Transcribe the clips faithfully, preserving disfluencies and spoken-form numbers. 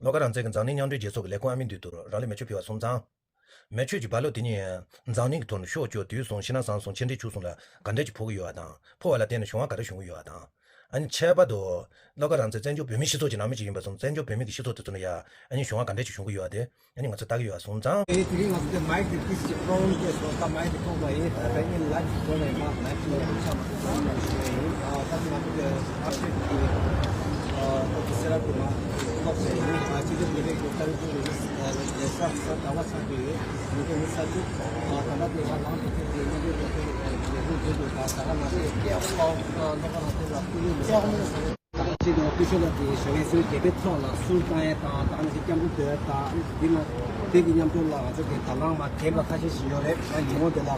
བློ་དགའ་རང་བཙན་གྱི་འཛམ་གླིང་མཉམ་འབྲེལ་རྒྱལ་ཚོགས་ཀྱི་ལས་ཁུངས་ཨ་མི་འདུས་དུར་རང་ལུས་མེ་མཆོད་ཕུལ་བ་སོང་ཙང་། མེ་མཆོད་ཀྱི་རྦ་ཀློག་དེ་ཉིད་འཛམ་གླིང་གི་ཐོག་ནས་ཤོག་བཅོས་དུས་གསུམ་ཕྱི་ནང་གསང་གསུམ་ཕྱི་འབྲེལ་བྱུག་གསུམ་ལ་ག་འདྲ་ཅིག་ཕོག་གི་ཡོད་པ་དང་། ཕོག་པ་ལ་བརྟེན་ནས་གཞུང་བ་ག་འདྲ་བྱུང་གི་ཡོད་པ་དང་། ཨ་ནི་ཁྱད་པར་དུ། བློ་དགའ་རང་བཙན་བཙན་བྱོལ་བོད་མིའི་སྤྱི་ཚོགས་ཀྱི་ནང་མི་ཅིག་ཡིན་པ་སོང་ཙང་། བཙན་བྱོལ་བོད་མི་གི་སྤྱི་ཚོགས་དེ་ཚོ་ནས་ཡ་ཨ་ནི་གཞུང་བ་ག་འདྲ་ཅིག་བྱུང་གི་ཡོད་པ་དེ་ཨ་ནི་ང་ཚོ་ལྟ་གི་ཡོད་པ་སོང་ཙང་། ཨེ་དེ་རིང་ང་ཚོ་དེ་མའིག་དེ་ཏིས་ཀྱི་པོ་རོབ་ལེམ་སྐྱེས་སོང་། ད་མའིག་དེ་ཐོག་པ་ཡིན། ད་ད་ངས་ལའིབ་ཀྱི་སྒོ་ནས་མ་ལའིབ་ཀྱི་སྒོ་ནས་ཆ་མ་ཐུབ་ཙང་ཞུ་ཡ་ཡིན། ཨ་ད་ང་ཚོ་དེ་ཨ་ཤེ་ཀྱི་ཨ་ཏོག་ཙམ་སེ་རབ་དེ་མ་ཏོག་ཙམ་ཡིན། ཨ་སྤྱི་ཚོགས་བོད་རིགས་ཀྱི་ཏང་ཙུའུ་རེ་ལེ་ས་ས་ཟླ་བ་ཚར་གྱི་ཡོད། ཉིས་སྟོང་ཉི་ཤུ་རྩ་གཅིག་ཨ་ད་ལྟ་དེ་ང་ལངས་ཏེ་ཐེངས་དེ་མཉམ་འབྲེལ་རྒྱལ་ཚོགས་ཀྱི་ལས་ཁུངས་མདུན་དུ་ད་ད་ག་ནང་བཞིན་སྐད་ཨོ་ཨ་ལོ་ཀ་ནང་དེ་ལ་སྐུ་ལུས་མི་ཚང་མ། ད་ཅི་ནས་སྐུ་ཞབས་ལགས་ཀྱིས་ཞོགས་ཀས་སུ་རྒྱལ་པོའི་ཐོག་ལ་གསུར་བཏང་ཡས་དང་། ད་ནི་སྐྱབས་འགྲོ་འདོན་དང་། འདི་ལ་དེ་གི་མཉམ་དུ་ལ་ང་ཚོ་གི་དང་བླངས་མ་དེབ་ལ་ཁ་ཤས་ཤིག་ཡོད་རེད། ད་ཉིན་མོ་དེ་ལ་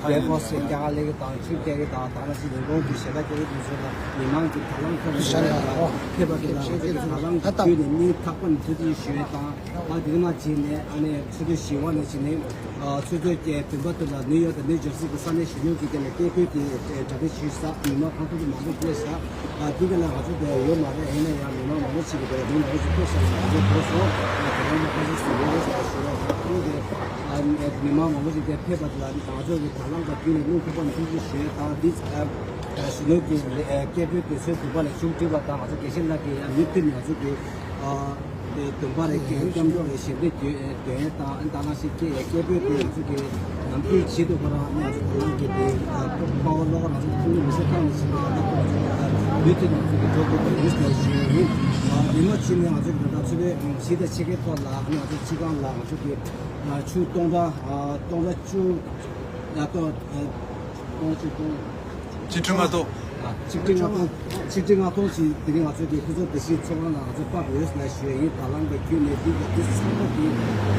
རྒྱལ་པོ་སེང་རྒྱ་གར་ལས་ཀྱི་དང་ཆུ་རྒྱག་གི་དང་། ད་ནི་ཡིན་གོང་གི་ཞལ་ལག་རྒྱག་གི་དུས་ཚོད་ལ་མི་མང་གི་དང་བླངས་ཁ་ལ་ཕེབས་པ་དེ་ལ་ང་ཚོ་གི་དང་བླངས་ཀྱི་བརྒྱུད་ནས་སྙིང་ཐག་པ་ནས་ཐུགས་རྗེ་ཆེ་ཞུ་ཡས་དང་། ཨ་དེ་ནས་མ་བྱས་ནས་ཨ་ནི་ཆུ་ཚོད་བཞི་པ་ནས་བྱས་ནས། ཨ་ཆུ་ཚོད་བདུན་པ་དེ་ལ་ནིའུ་ཡོག་དང་ནིའུ་ཇར་སི་གི་ས་གནས་གཞོན་ནུ་གི་སྟེང་ལ་སྐད་འབོད་དེ་གྲ་སྒྲིག་ཞུས་ས། མི་མང་ཁོང་ཚོ་མང་པོ་སླེབས་ས། ཨ་འདི་ག་ལ་ང་ཚོ་དེ་ཡོད་མ་རེད། ཡིན་ན་ཡང་མི་མང་མང་པོ་ཞིག་གིས་དེ་ལ་མི་མང་པོ་ཞིག་སླེབས་ས་ང་ཚོ་གོ་སོང་། ཨ་དེ་རིང་ཁ་ཤས་ཟིན་པ་རེད་ཟེར་ཞུ་བ་དང་། ཁོང་དེ་ཨ་མི་མང་མང་པོ་ཞིག་དེ་ཕེབས་པ་དེ་ལ་ང་ཚོ་གི་དང་བླངས་པ་བརྒྱུད་ནས་སྙིང་ཐག་པ་ནས་ཐུགས་རྗེ་ཆེ་ཞུ་ཡས་དང་། འདི་ཨ་གཞོན་ནུ་གི་ཨ་སྐད་འབོད་དེ་ཚོའི་དུས་པ་ལ་མཇུག་སྒྲིལ་བ་དང་། ང་ཚོ་དགེ་བཤེས་ལགས་ཀྱིས་ཡང་མུ་མཐུད་ནས་ང་ཚོ་གི་ཨ། དེ་བདུན་པ་རེ་སྐད་སྐྱབས་འགྲོ་རེ་ཞལ་འདེབས་འདོན་འདོན་ཡས་དང་། ཨ་ནི་ད་ག་ནང་བཞིན་སྐད་སྐད་འབོད་དེ་ང་ཚོ་གི་ནམ་རྒྱུན་བྱེད་དུ་ཁོ་རང་ནས་ང་ཚོ་དང་བླངས་ཀྱི་དེ་དཔའ་བོ་བློ་དགའ་རང་བཙན་ཁོང་ཚོ་མི་སེར་ཁག་ནས་བྱེད་པ་ལ་ཁོང་ཚོ་ལ་མུ་མཐུད་ནས་ང་ཚོ་གི་འགྲོ་དགོས་པ་ཡིན་ཟེར་ཞུ་ཡས་ཡིན། ཨ་ཉི་མ་གཅིག་ནས་ང་ཚོ་གི་ད་ལྟ་ཚོད་ལས་བཞི་དང་ཕྱེད་ཀའི་ཐོག་ལ་ཨ་ནི་ང་ཚོ་སྤྱི་ཁང་ལ་ང་ཚོ་གི་ཨ་ཆུ་སྟོང་ཕྲག་ཨ་སྟོང་ཕྲག་བཅུ་ཡ་ཏོ་ཨ་སྟོང་བཅུ་སྟོང་། ཆིག་ཁྲི་ལྔ་སྟོང་། ཆིག་ཁྲི་ལྔ་སྟོང་། ཆིག་ཁྲི་ལྔ་སྟོང་ཞིག་དེ་རིང་ང་ཚོ་གི་སྐུ་ཚབ་བདེ་སྐྱིད་ཚོགས་ཁང་ལ་ང་ཚོ་ཕབ་ཡོད་ལ་ཞུ་ཡ་ཡིན། དང་བླངས་པའི་བརྒྱུད་ནས་འདི་གི་འདི་ཚང་མ་གི་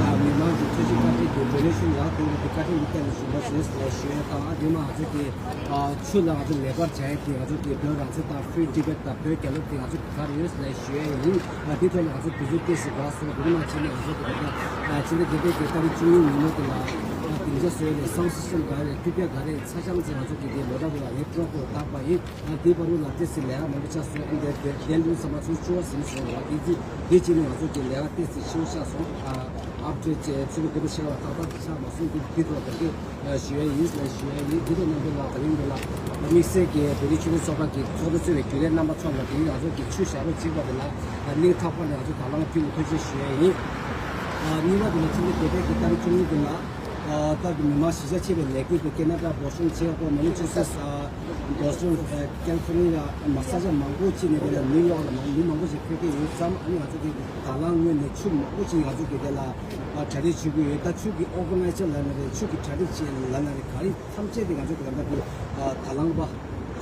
ཨ་མི་མང་གི་ཐུགས་རྗེ་བཀའ་དྲིན་གྱི་ཌོ་ནེ་ཤན་ཡག་དགོས་པ་དེ་བཀའ་དྲིན་གྱི་རྟེན་ལ་ཞུ་བ་ཞུ་ལ་ཞུ་ཡ་དང་། ཨ་དེ་མ་ང་ཚོ་གི་ཨ་ཆུ་ལ་ང་ཚོ་ལས་ཀ་བྱ་ཡ་གི་ང་ཚོ་གི་བོད་རང་བཙན་དང་Free Tibet་དང་བོད་རྒྱལ་ལོ་དེ་ང་ཚོ་ག་རེ་ཡོད་ལ་ཞུ་ཡ་ཡིན། ཨ་དེ་ཐོག་ལ་ང་ཚོ་དུས་ཚོད་ཏོག་ཙམ་འགོར་སོང་། དེ་མ་ཕྱིན་ནས་ང་ཚོ་གི་ད་ལྟ་ཨ་ཕྱི་ཟླ་བརྒྱད་པའི་གི་ཏ་རིག་བཅུ་གཉིས་ཉིན་མོ་དེ་ལ་ཨ་སྡིངས་ཆ་བཟོས་ནས་སའུན་སིས་ཊེམ་ག་རེ་སྤུས་ཀ་ག་རེ་ཚ་གྱང་ཚེ་ང་ཚོ་གི་དེ་ལོ་ཟླ་དེ་ལ་ངས་ཀྲོག་པོ་བཏགས་པ་ཡིན། ཨ་དེའི་བར་དུ་ལ་ཏོག་ཙམ་ལས་ཀ་མང་པོ་ཆགས་སོང་། ཨ་འདི་འདི་འདི་ལོ་ཚང་མ་ཚོ་བཅུ་པ་ཟིན་སོང་ར། དེ་དེ་དེ་བྱས་ནས་ང་ཚོ་གི་ལས་ཀ་ཏོག་ཙམ་ཆེ་བོ་ཆགས་སོང་། ཨ་ཨབ་ཌེཊ་བྱས་ཚུལ་དེ་དེ་ཆེ་བ་ཏག་ཏག་ཆགས་མ་སོང་། དེ་དེ་ཐོག་དེ་གི་ཞུ་ཡ་ཡིན་ལ་ཞུ་ཡ་ཡིན། དེ་དེ་རྣམ་པ་ལ་དེ་རིང་འདི་ལ་དམིགས་བསལ་གྱི་བོད་རིགས་ཆོས་ལུགས་ཚོགས་པ་གི་ཚོགས་གཙོ་གཙོས་པའི་རྒྱུན་ལས་རྣམ་པ་ཚོ་ལ་དེ་རིང་ང་ཚོ་གི་ཆུ་ཞབས་བྲོ་གཅིག་པ་དེ་ལ་སྙིང་ཐག་པ་ནས་ང་ཚོ་དང་བླངས་ཕུལ་བའི་ཐུགས་རྗེ་ཞུ་ཡ་ཡིན། ཨ་གཉིས་པ་དེ་ལ་ཕྱི་ཟླ་བརྒྱད་པའི་གི་ཏ་རིག་བཅུ་གཉིས་དེ་ལ། ཨ་ད་མི་མང་གཞིས་ཆགས་ཆེ་བའི་ལས་འགུལ་དེ་ཁེ་ན་ཌ་བོ་སི་ཊོན་ཆེ་བ་མེ་ནི་ཆུ་སེ་ཊི་ཨ་བོ་སི་ཊོན་ཨ་ཀེ་ལི་ཕོར་ནི་ཡ་མ་ས་ཆ་མང་པོ་ཅིག་ནས་དེ་ལ་ནིའུ་ཡོག་ལ་མ་མི་མང་པོ་ཞིག་ཕེབས་ཀྱི་ཡོད་ཙང་། ཨ་ནི་ང་ཚོ་གི་དང་བླངས་ངོས་ནས་ཆུ་མང་པོ་ཅིག་ང་ཚོ་གི་དེ་ལ་ཨ་གྲ་སྒྲིག་བྱེད་ཀྱི་ཡོད། ད་ཆུ་གི་ཨོར་ག་ནའི་ཛར་ལབ་ན་རེད། ཆུ་གི་གྲ་སྒྲིག་བྱེད་ལབ་ན་རེད། ག་རེ་ཐམས་ཅད་དེ་ང་ཚོ་གི་ད་ལྟ་དེ་ཨ་དང་བླངས་པ་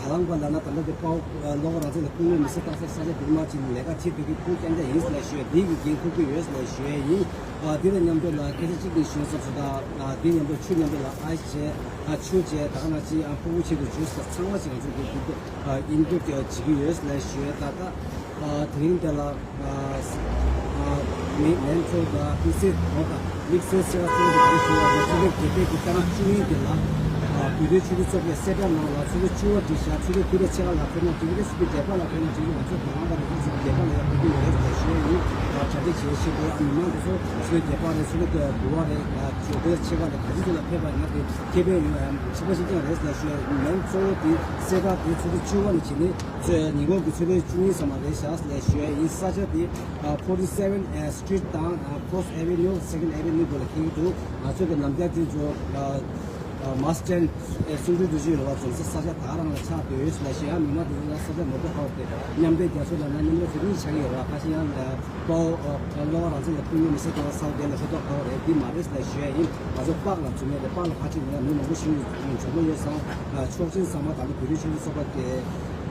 དང་བླངས་པ་ལབ་ན་ད་ལྟ་དེ་དཔའ་བོ་ཨ་བློ་དགའ་རང་བཙན་ལ་སྐུ་ངོ་མི་སེར་བཏང་ས་ས་ཆ་དེ་མ་ཅིག་ལས་ཀ་བྱེད་དགོས་ཀྱི་ཁུར་རྐྱང་རྐྱང་ཡིན་ལ་ཞུ་ཡ། དེ་གི་འགན་འཁུར་གྱི་ཡོད་ལ་ཞུ་ཡ་ཡིན། ཨ་དེ་དང་མཉམ་དུ་ལ་སྐད་ཆ་གཅིག་གིས་ཞུས་ཚར་སོང་། ད་ཨ་དེ་མཉམ་དུ་ཆུ་མཉམ་དུ་ལ་ཨའི་སི་བྱས། ཨ་ཆུ་བྱས། ད་ག་ནང་བཞིན་ཨ་ཕྲུ་གུ་ཆེད་དུ་ཇུས་ལ་ཚང་མ་ཞིག་ང་ཚོ་གི་འདུག་ཨ་ཨིན་པོར་ཊི་བྱེད་ཀྱི་ཡོད་ལ་ཞུ་ཡ། ད་ད་ཨ་དེ་རིང་དེ་ལ་ཨ་ཨ་མི་ལན་ཚོ་དང་དམིགས་བསལ་དོ་དང་དམིགས་བསལ་སེ་བ་ཚོ་དང་ཞུ་བ་ལ་ཆུ་ཚོད་བརྒྱད་པའི་གི་ཏ་རིག་བཅུ་གཉིས་དེ་ལ་ཨ་བོད་དོན་ཆོས་ལུགས་ཚོགས་པའི་གསལ་བསྒྲགས་ནང་ལ་ཆུ་ཚོད་བཅུ་པ་བསྒྲིགས་བཞག་ཆུ་ཚོད་དགུ་དང་ཕྱེད་ཀ་ལ་ཕེབས་ན་འགྲིག་གི་རེད། ཆུ་ཚོད་བརྒྱད་པ་ལ་ཕེབས་ན་འགྲིག་གི་རེད། ང་ཚོ་དང་བླངས་པ་དེ་ཚོ་ཆུ་ཚོད་བརྒྱད་པ་ལ་ཡང་ཕེབས་ཀྱི་ཡོད་རེད་ཟེར་ཞུ་ཡ་ཡིན། གྲ་སྒྲིག་བྱེད་ཤེས་དགོས། ཨ་མི་མང་དེ་ཚོ་ཆུ་ཚོད་བརྒྱད་པ་རེད། ཆུ་ཚོད་དགུ་པ་རེད། ཨ་ཆུ་ཚོད་ཕྱེད་ཀ་རེད། ག་ཚོད་ཚོད་ལ་ཕེབས་པ་ཡིན་ན་དེ་ཁེ་ཕན་ཡོད་ཨ་ཁྱད་པར་ཅན་རེད་ཟེར་ཞུ་ཡ་ཡིན། མིང་གཙོ་བོ་དེ་གསལ་བསྒྲགས་དེ་ཆུ་ཚོད་བཅུ་པ་ནས་བྱས་ནས་ཚོད་ཉིན་གུང་གི་ཆུ་ཚོད་བཅུ་གཉིས་ཙམ་མ་རེད་བཞག་ལབ་ཞུ་ཡ་ཡིན། ས་ཆ་དེ་ཨ་forty seven Street དང་ཨ་First Avenue Second Avenue སྒོ་ལ་འཁེལ་གྱི་འདུག་ང་ཚོ་གི་ནམ་རྒྱུན་དེ་ཚོ་ཨ་ཨ་མ་སི་ཊེན་ཨ་གསུང་སྤྲུལ་རྡོ་རྗེ་ཡོད་པ་འཛོམས་ས་ས་ཆ་ད་རང་ལ་ཆགས་སྡོད་ཡོད་ལབ་ཞུ་ཡ། མི་མང་དེ་ཚོ་ལ་ས་ཆ་མ་གཏོགས་ཧོབ་སྟེ་མཉམ་འབྲེལ་རྒྱལ་ཚོགས་ལ་ན་མཉམ་འབྲེལ་ཚོགས་གཉིས་ཆགས་ཀྱི་ཡོད་ར། ཁ་ཤས་ཡང་ལ། དཔའ་བོ་ཨ་བློ་དགའ་རང་བཙན་ལ་སྐུ་ངོ་མི་སེར་གཏོང་ས་དེ་ལ་ཧུར་ཐག་གཏོང་བ་རེད། འདི་མ་རེད་ལབ་ཞུ་ཡ་ཡིན། ང་ཚོ་པཱག་ལ་འཛུལ་ནས་རེད། པཱག་ལ་ཕར་ཕྱིན་ནས་མི་མང་པོ་ཞིག་འཛོམས་ཡོད་ཙང་། ཨ་ཆོག་མཆན་ཚང་མ་ད་ལོ་བོད་རིགས་ཆོས་ལུགས་ཚོགས་པ་དེ་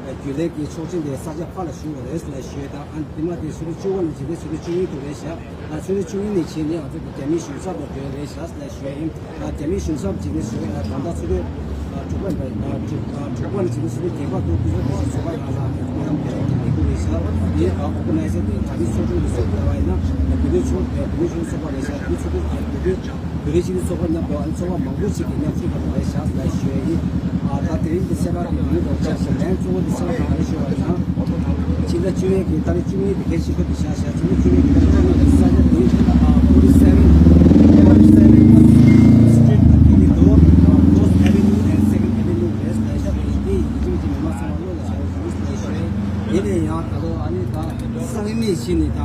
ཨ་རྒྱུན་ལས་ཀྱི་ཆོག་མཆན་དེ་ས་ཆ་ཕར་ལ་ཞུ་བ་རེད་ལབ་ཞུ་ཡ་དང་། ཨ་འདི་མ་དེ་ཆུ་ཚོད་བཅུ་པ་ནས་བྱས་ཏེ་ཆུ་ཚོད་བཅུ་གཉིས་དུ་རེད་བཞག་ཨ་ཆུ་ཚོད་བཅུ་གཉིས་ནས་བྱས་ནས་ང་ཚོ་གི་རྒྱ་མིའི་གཞུང་ཚབ་ལ་འགྲོ་ཡ་རེད་བཞག་ལབ་ཞུ་ཡ་ཡིན། ཨ་རྒྱ་མིའི་གཞུང་ཚབ་བྱས་ནས་ཞུ་ཡ་ད་ལྟ་ཆུ་ཚོད་ཨ་དྲུག་པ་ནས་ཨ་དྲུག་ཨ་དྲུག་པ་ནས་བྱས་ནས་ཆུ་ཚོད་བརྒྱད་པ་དུ་དུས་ཚོད་དེ་བཞིན་ཚོགས་པ་ཁག་ལ་ཨ་ནི་སྐུ་ཡང་བསྐྱར་གྱི་ལས་འགུལ་རེད་བཞག་དེ་ཨ་ཨོ་ག་ནའི་ཛར་དེ་ད་རེས་ཚོགས་ཆུང་གི་ཚོགས་འདུ་བ་ཡིན་ན་ཨ་བོད་རིགས་ཚོགས་པའི་བོད་རིགས་ཚོགས་པ་རེད་བཞག་དེ་ཚོགས་འདུ་ཨ་བོད་རིགས་བོད་རིགས་སྤྱི་འཐུས་ཚོགས་པ་མཉམ་དུ་ཨ་ནི་ཚོགས་པ་མང་པོ་ཞིག་གིས་མཉམ་ཞུགས་གནང་བ་རེད་བཞག་ལབ་ཞུ་ཡ་ཡིན། ཨ་ད་དེ་རིང་གི་གསལ་བསྒྲགས་དེ་ཡིན་རོགས་བྱས་ལན་གཙོ་བོ་དེ་གསལ་བསྒྲགས་ག་རེ་ཞུ་བ་ཡིན་ན། ཕྱི་ཟླ་བཅུ་པའི་གི་ཏ་རིག་བཅུ་གཉིས་དེ་གའི་ཤི་ཁ་དེ་བཞག་བཞག་ཕྱི་ཟླ་བཅུ་པའི་གི་ཏ་ ད་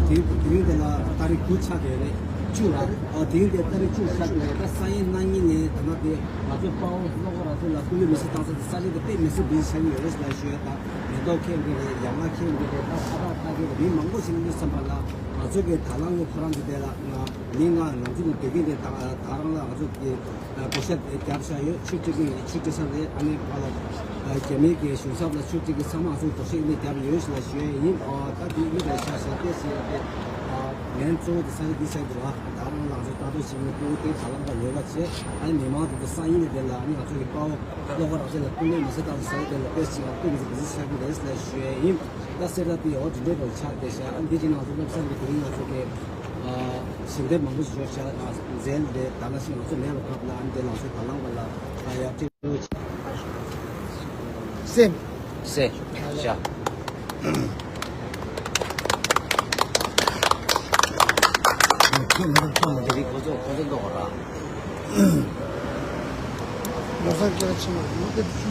དེ་དེ་རིང་དེ་ལ་ཏ་རིག་དགུ་ཆགས་བསྡད་རེད། བཅུ་ལ། ཨ་དེ་རིང་དེ་ཏ་རིག་བཅུ་ཆགས་བསྡད་རེད། ད་ས་ཡིན་གནངས་ཉིན་ནས་ད་ལྟ་དེ་ང་ཚོ་དཔའ་བོ་བློ་དགའ་རང་བཙན་ལ་སྐུ་ལུས་མེ་སྲེག་བཏང་ས་དེ་ས་ཆ་དེ་དཔེ་མི་སྲིད་བི་ཆགས་ཀྱི་ཡོད་རེད་ཟེར་ལ་ཞུ་ཡ། ད་མེ་ཏོག་ཁྱེར་གྱི་རེད། ཡ་ང་ཁྱེར་གྱི་རེད། ད་ཕ་ཐག་ཐག་གི་རེད། མི་མང་པོ་ཞིག་ནས་བསམ་པ་ལ་ང་ཚོ་གི་དང་བླངས་ནི་ཁོ་རང་གི་དེ་ལ་ང་མི་ང་ང་ཚོ་གི་དགེ་རྒན་དེ་ད་ད་རང་ལ་ང་ཚོ་གི་བགོ་བཤའ་རྒྱབ་བཞག་ཡོད། ཆུ་སྤྲད་ཀྱི་ཡིན། ཆུ་སྤྲད་ས་རེད། ཨ་ནི་ང་ལ་རྒྱ་མིའི་གི་གཞུང་ཚབ་ལ་ཆུ་སྤྲད་ཀྱི་ཚང་མ་ང་ཚོ་བགོ་བཤའ་ཨ་ནི་རྒྱབ་ཡོད་ཞེས་ལ་ཞུ་ཡ་ཡིན། ཨོ་ད་དེ་ཨ་ནི་རེད་ཤག་ཤག་སྟེ་ཞེས་ཏེ། ཨ་ངན་གཙོ་བོ་དེ་ས་ཆ་འདི་ས་ཆ་འདི་ལ་ད་རང་ལ་ང་ཚོ་ལྟ་རྟོག་བྱེད་མཁན་གཙོ་བོ་དེ་ད་ལམ་པ་ལས་ཀ་བྱེད། ཨ་ནི་མི་མང་དེ་ཚོ་སང་ཉིན་ནས་དེ་ལ་ཨ་ནི་ང་ཚོ་གི་དཔའ་བོ་བློ་དགའ་རང་བཙན་ལ་སྐུ་ལས་མི་སེ་བཏང་ས་དེ་ལ་དཔེ་ཞིག་ལ་སྐུ་མི་སེ་མི་སེ་ཆགས་ཀྱི་རེད་ལ་ཞུ་ཡ་ཡིན། ད་གསལ་བསྒྲགས་དེ་འོ་དེ་འདྲའི་རོ་ཆགས་བསྡད་ཤག་ཨ་འདི་ཅིག་ང་ཚོ་བློ་བསམ་གྱི་དེ་རིང་ང་ཚོ་གི་ཞལ་འདེབས་མང་པོ་ཞིག་ཞོག་ཤག་མཛད་དེ་ད་ལ་ཞིག་ང་ཚོ་མེད་པ་སྐབས་ལ་ཨ་འདི་ལ་ཚོ་ད་ལང་པ་ལ་ཡར་སྤྲད། སེམས། སེ། ཤ། ཁོ་ཚོ་ཁོ་ཚོ་འདོགས་ར། ལོ་སར་སྐད་ཆ་མ་ཡོང་སྐད་ཆུ་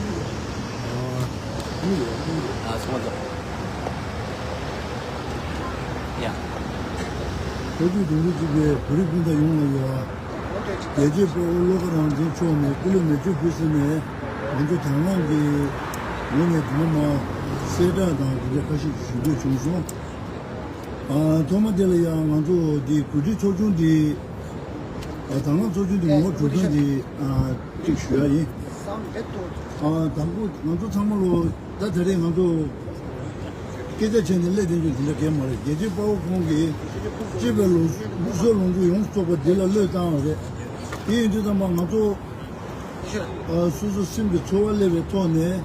ཡོད། ཨ་སོང་ཙང་། ཡ། བོད་ཀྱི་གདུང་རིགས་གཅིག་པའི་བོད་རིགས་སྤུན་ཟླ་ཡོངས་ལ་ཡ། རྒྱལ་གཅེས་དཔའ་བོ་བློ་དགའ་རང་བཙན་མཆོག་ནས་སྐུ་ལུས་མེ་མཆོད་ཕུལ་ཟིན་ནས་ང་ཚོ་དང་བླངས་ཀྱི་ངོས་ནས་དེ་ནས་མ་གསལ་བསྒྲགས་དང་དེ་འདྲ་ཁ་ཤས་ཞུ་འདོད་བྱུང་སོང་། ཨ་ཐོག་མ་དེ་ལ་ཡང་ང་ཚོ་འདི་གོ་སྒྲིག་ཚོགས་ཆུང་འདི་ཨ་དང་བླངས་ཚོགས་ཆུང་འདི་ངོ་བོ་གྲུབ་དོན་འདི་ཨ་གཅིག་ཞུ་ཡ་ཡིན། ཨ་དང་པོ་ང་ཚོ་ཚང་མ་ལོ། ད་ད་རེས་ང་ཚོ་སྐད་ཆ་བྱས་ནས་སླེབས་བསྡད་རྒྱུ་དེ་འདྲ་གས་མ་རེད། རྒྱལ་གཅེས་དཔའ་བོ་ཁོང་གིས་སྤྱི་པའི་ལུགས་ལུགས་སྲོལ་ལུང་ཁུག་ཡོངས་སུ་རྫོགས་པ་འདི་ལ་བློས་བཏང་བ་རེད། དེ་ཡིན་དུས་ཙམ་པ་ང་ཚོ་ཨ་སོ་སོ་སེམས་ཀྱི་ཚོར་བ་སླེབས་པའི་ཐོག་ནས་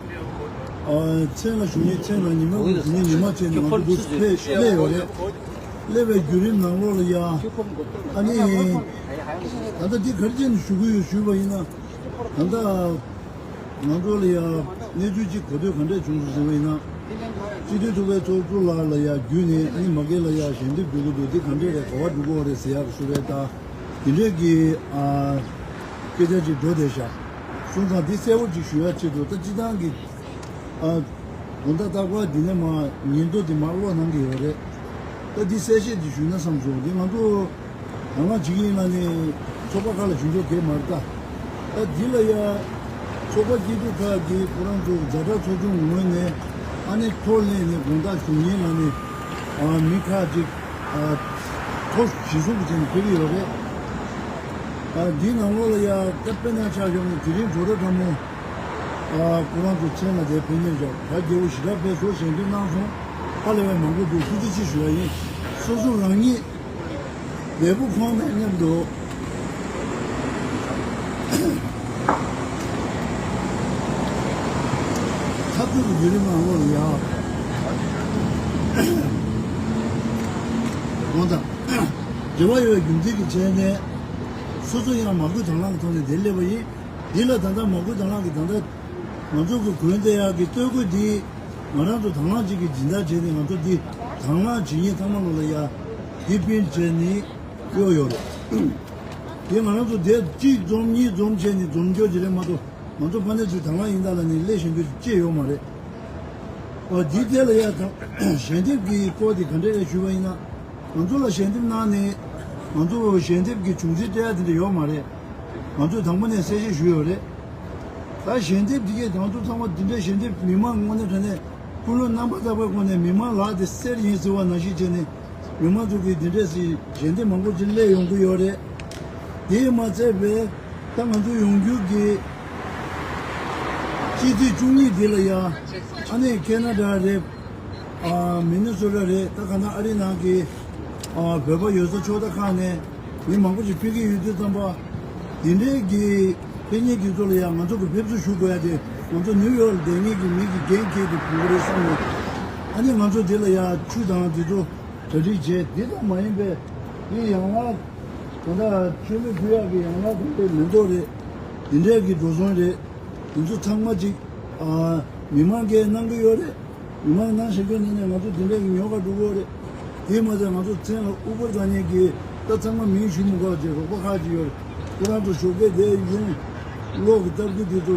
ཨ་མཚན་ལ་ཞུ་མཁན་མཚན་དང་ཉི་མ་ལ་ཞུ་མཁན་ཉི་མ་བྱས་ནས་ང་ཚོ་འདུག་སེ་སླེབས་ཡོད་རེད། སླེབས་པའི་བརྒྱུད་རིམ་ནང་ལོགས་ལ་ཡ་ཨ་ནི་ད་ལྟ་འདི་ག་རེ་བྱས་ནས་ཞུ་གི་ཡོད་ཞུས་པ་ཡིན་ན་ད་ལྟ། ང་ཚོ་ལ་ཡ་གནས་ཚུལ་གཅིག་གོ་ཐོས་ག་འདྲས་བྱུང་སོང་ཟེར་བ་ཡིན་ན། སྤྱི་འཐུས་ཐུབ་པའི་ཚོགས་གཙོ་ལགས་ལ་ཡ་བརྒྱུད་ནས་ཨ་ནི་མ་གི་ལ་ཡ་ཞལ་འདེབས་འབུལ་གི་འདུག་འདི་ག་འདྲས་རེད། ག་པར་འགྲོ་གི་ཡོད་རེད་ཟེར་ཡག་གི་ཞུ་བའི་ད་དེ་འདྲས་ཀྱི་ཨ་སྐད་ཆ་ཅིག་འགྲོ་བསྡད་ཤག་སོང་ཙང་འདི་གསལ་པོ་ཅིག་ཞུ་ཡག་ཆེད་དུ་ད་སྤྱི་བཏང་གི་ཨ་དགོང་དག་རྟག་པར་འདི་ནས་མ་ཉིན་ཐོ་འདི་མར་ཀློག་གནང་གི་ཡོད་རེད། ད་འདི་གསལ་བཤད་ཅིག་ཞུས་ན་བསམ་སོང་། འདི་ང་ཚོ་དང་བླངས་བྱེད་ཀྱི་ཡིན་ལ་ནི་ཚོགས་པ་ཁག་ལ་ཞུ་ཕྱོགས་གས་མ་རེད་ད། ད་འདི་ལ་ཡ་ཚོགས་པ་སྐྱིད་སྡུག་ཁག་གིས་ཁོ་རང་ཚོ་ཛ་དྲག་ཚོགས་ཆུང་ངོས་ནས་ཨ་ནི་ཐོ་ལེན་ནས་དགོང་དག་གཞུང་ཉིན་ལ་ནི་ཨ་མི་ཁག་ཅིག་ཨ་ཐོ་གཞི་བཟུང་གི་བྱས་ནས་ཕེབས་ཀྱི་ཡོད་རེད། ཨ་འདིའི་ནང་ལོགས་ལ་ཡ་ད་དཔེར་ན་ཆ་བཞག་ན་དེ་རིང་བོད་ར་ཁྲ་མོ་ཨ་ཁོ་རང་ཚོ་མཚན་ལ་དེ་ཕེབས་མཁན་ཅིག་གྲ་རྒྱས་པོ་ཞེ་དྲག་ཕེབས་སོང་། ཞལ་འདེབས་གནང་སོང་། ཧ་ལས་པའི་མང་པོ་འདུག་ཐུགས་རྗེ་ཆེ་ཞུ་བ་ཡིན། སོ་སོ་རང་ཉིད་ལས་ཁུངས་ཁོངས་དང་མཉམ་དུ་འཐབ་རྩོད་ཀྱི་བརྒྱུད་རིམ་ནང་ལོགས་ལ་ཡང་དགོངས་དག་འབྲེལ་བ་ཡོད་པའི་རྒྱུ་མཚན་གྱིས་བྱས་ནས་སོ་སོ་ཡང་མ་བསྐུལ་དང་བླངས་ཀྱི་ཐོག་ནས་འདིར་སླེབས་པ་ཡིན། འདི་ལ་ད་ལྟ་མ་བསྐུལ་དང་བླངས་ཀྱི་ད་ལྟ་ང་ཚོ་གི་གོན་བསྡད་ཡག་གི་སྟོད་གོས་འདི། ང་རང་ཚོ་དང་བླངས་གཅིག་གི་སྦྱིན་བདག་བྱས་ནས་ང་ཚོ་འདི་དང་བླངས་བྱེད་མཁན་ཚང་མ་ལོ་ལ་ཡ་འདི་པིན་བྱས་ནས་གཡོག་ཡོད་རེད། དེ་ང་རང་ཚོ་དེ་གཅིག་འཛོམས་གཉིས་འཛོམས་བྱས་ནས་འཛོམས་སྐྱོར་གྱི་རེད་མ་གཏོགས་ང་ཚོ་ཕ་ནས་ཚུར་དང་བླངས་ཡིན་ད་ལ་ནི་སླེབས་བཞིན་དུ་ཅི་ཡོད་མ་རེད། ཨོ་འདི་དེ་ལ་ཡ་དང་ཞལ་འདེབས་ཀྱི་སྐོར་དེ་ག་འདྲ་རེད་ཞུས་པ་ཡིན་ན་ང་ཚོ་ལ་ཞལ་འདེབས་གནང་ནས་ང་ཚོ་ཞལ་འདེབས་ཀྱི་བྱུང་རྩིས་སྤྲད་ཡ་དེ་འདྲ་ཡོད་མ་རེད། ང་ཚོས་དང་པོ་ནས་གསལ་བཤད་ཞུས་ཡོད་རེད། ད་ཞལ་འདེབས་འདི་གས་ང་ཚོ་ཚང་མ་འདི་འདྲའི་ཞལ་འདེབས་མི་མང་དངོས་གནས་དྲང་གནས་ཀུན་སློང་རྣམ་པ་དག་པའི་སྒོ་ནས་མི་མང་ལག་དེ་གསེར་ཡིན་ཟེར་བ་ནང་བཞིན་བྱས་ནས་མི་མང་ཚོ་གིས་འདི་འདྲས་སི་ཞལ་འདེབས་མང་པོ་ཅིག་སླེབས་ཡོང་གི་ཡོད་རེད། དེས་མ་ཚད་པའི་ད་ང་ཚོ་ཡོང་རྒྱུ་གི་སྤྱི་ཚེས་བཅུ་གཉིས་འདི་ལ་ཡ་ཨ་ནི་ཁེ་ན་ཌ་རེད། ཨ་མི་ནི་སོ་ཊ་རེད། ད་ག་ན་ཨ་རི་ནང་གི་ཨ་བོད་པ་ཡོད་ས་ཕྱོགས་མཐའ་ཁག་ནས་མི་མང་པོ་ཞིག་ཕེབས་ཀྱི་ཡོད་དུས་ཙམ་པ། དེ་འདྲའི་གི་ཕེབས་མཁན་དེ་ཚོ་ལ་ཡང་ང་ཚོ་གི་ཕེབས་བསུ་ཞུ་དགོས་ཡ་དེ་ང་ཚོ་ནིའུ་ཡོག་ལ་བསྡད་མཁན་གྱི་མི་གི་འགན་འཁྱེར་ཏེ་ཕུལ་གི་རེད་བསམ་ནས། ཨ་ནི་ང་ཚོ་དེ་ལ་ཡ་ཆུ་དང་དེ་ཚོ་གྲ་སྒྲིག་བྱས། དེ་ཙམ་མ་ཡིན་པའི་དེ་ཡང་ལ་ད་ལྟ་མཆོད་མེ་ཕུལ་ཡག་གི་ཡང་ལ་དེ་འདྲའི་མེ་ཏོག་རེད། དེ་འདྲའི་གི་འགྲོ་སོང་རེད། དེ་ཚོ་ཚང་མ་ཅིག་ཨ་མི་མང་གིས་གནང་གི་ཡོད་རེད། མི་མང་གནང་བཞིན་པའི་ནང་ནས་ང་ཚོ་དེ་འདྲའི་གི་ཉོ་ག་འགྲོ་གི་ཡོད་རེད། དེས་མ་ཚད་ང་ཚོ་མཚན་ལ་ཨུ་པར་དང་ཉེ་གི་ད་ཚང་མ་མིང་ཞུ་མི་དགོས་པ་བྱས། རོགས་པ་ཁག་ཅིག་ཡོད་རེད། ཁོ་རང་ཚོ་ཞོགས་ཀས་དེ་ཡུན་གློག་གི་སྟབས་ཀྱིས་དེ་ཚོ་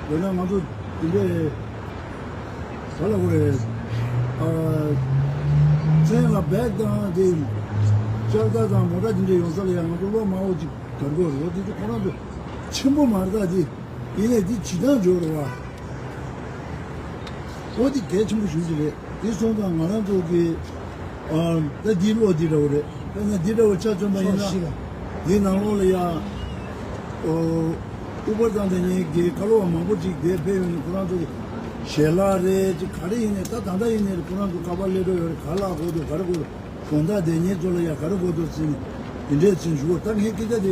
དེ་ན་ང་ཚོ་དེ་འདྲའི་ག་ལ་གོ་རེད། ཨ་ མཚན་ལ་བེག་དང་དེ་ལྕགས་རྟ་དང་མོ་ཊ་དེ་འདྲ་ཡོང་ས་ལ་ཡང་ང་ཚོ་བློ་མང་བོ་ཅིག་གར་དགོས་རེད། འོ་དེ་ཚོ་ཁོ་རང་ཚོ་ཆེན་པོ་མ་རེད་ད་དེ། ཡིན་ནའི་འདི་བྱེད་སྟངས་འབྱོར་རེད་བ། འོ་འདི་གལ་ཆེན་པོ་ཞེ་པོ་ཅིག་རེད། དེ་སོང་ཙང་ང་རང་ཚོ་གི་ཨ་ད་འདིའི་བློ་འདི་འདྲ་བོ་རེད། དཔེར་ན་འདི་འདྲ་བོ་ཆ་མཚོན་པ་ཡིན་ན་ཕྱོགས་བཞི་ལ། འདིའི་ནང་ལོགས་ལ་ཡ་ཨོ་ཨུ་པར་དང་དེ་གཉིས་ཀྱི་ཁ་ལོ་བ་མང་པོ་ཅིག་དེ་ཕེབས་ཡོང་ནས་ཁོ་རང་ཚོ་ཞལ་ལག་རེད་ཅིག་ག་རེ་ཡིན་ནའི་ད་ད་ལྟ་ཡིན་ནའི་ཁོ་རང་ཚོ་ཁ་པར་སླེབས་འགྲོ་ཡོད་རེད། ག་ལ་དགོས་འདུག་ག་རེ་དགོས་འདུག་དགོང་དག་དེ་ཉིན་ཚོ་ལ་ཡ་ག་རེ་དགོས་འདུག་ཟེར་ནས་དེ་འདྲས་ཚུན་ཞུ་བ། ད་ངས་སྐད་ཆ་དེ་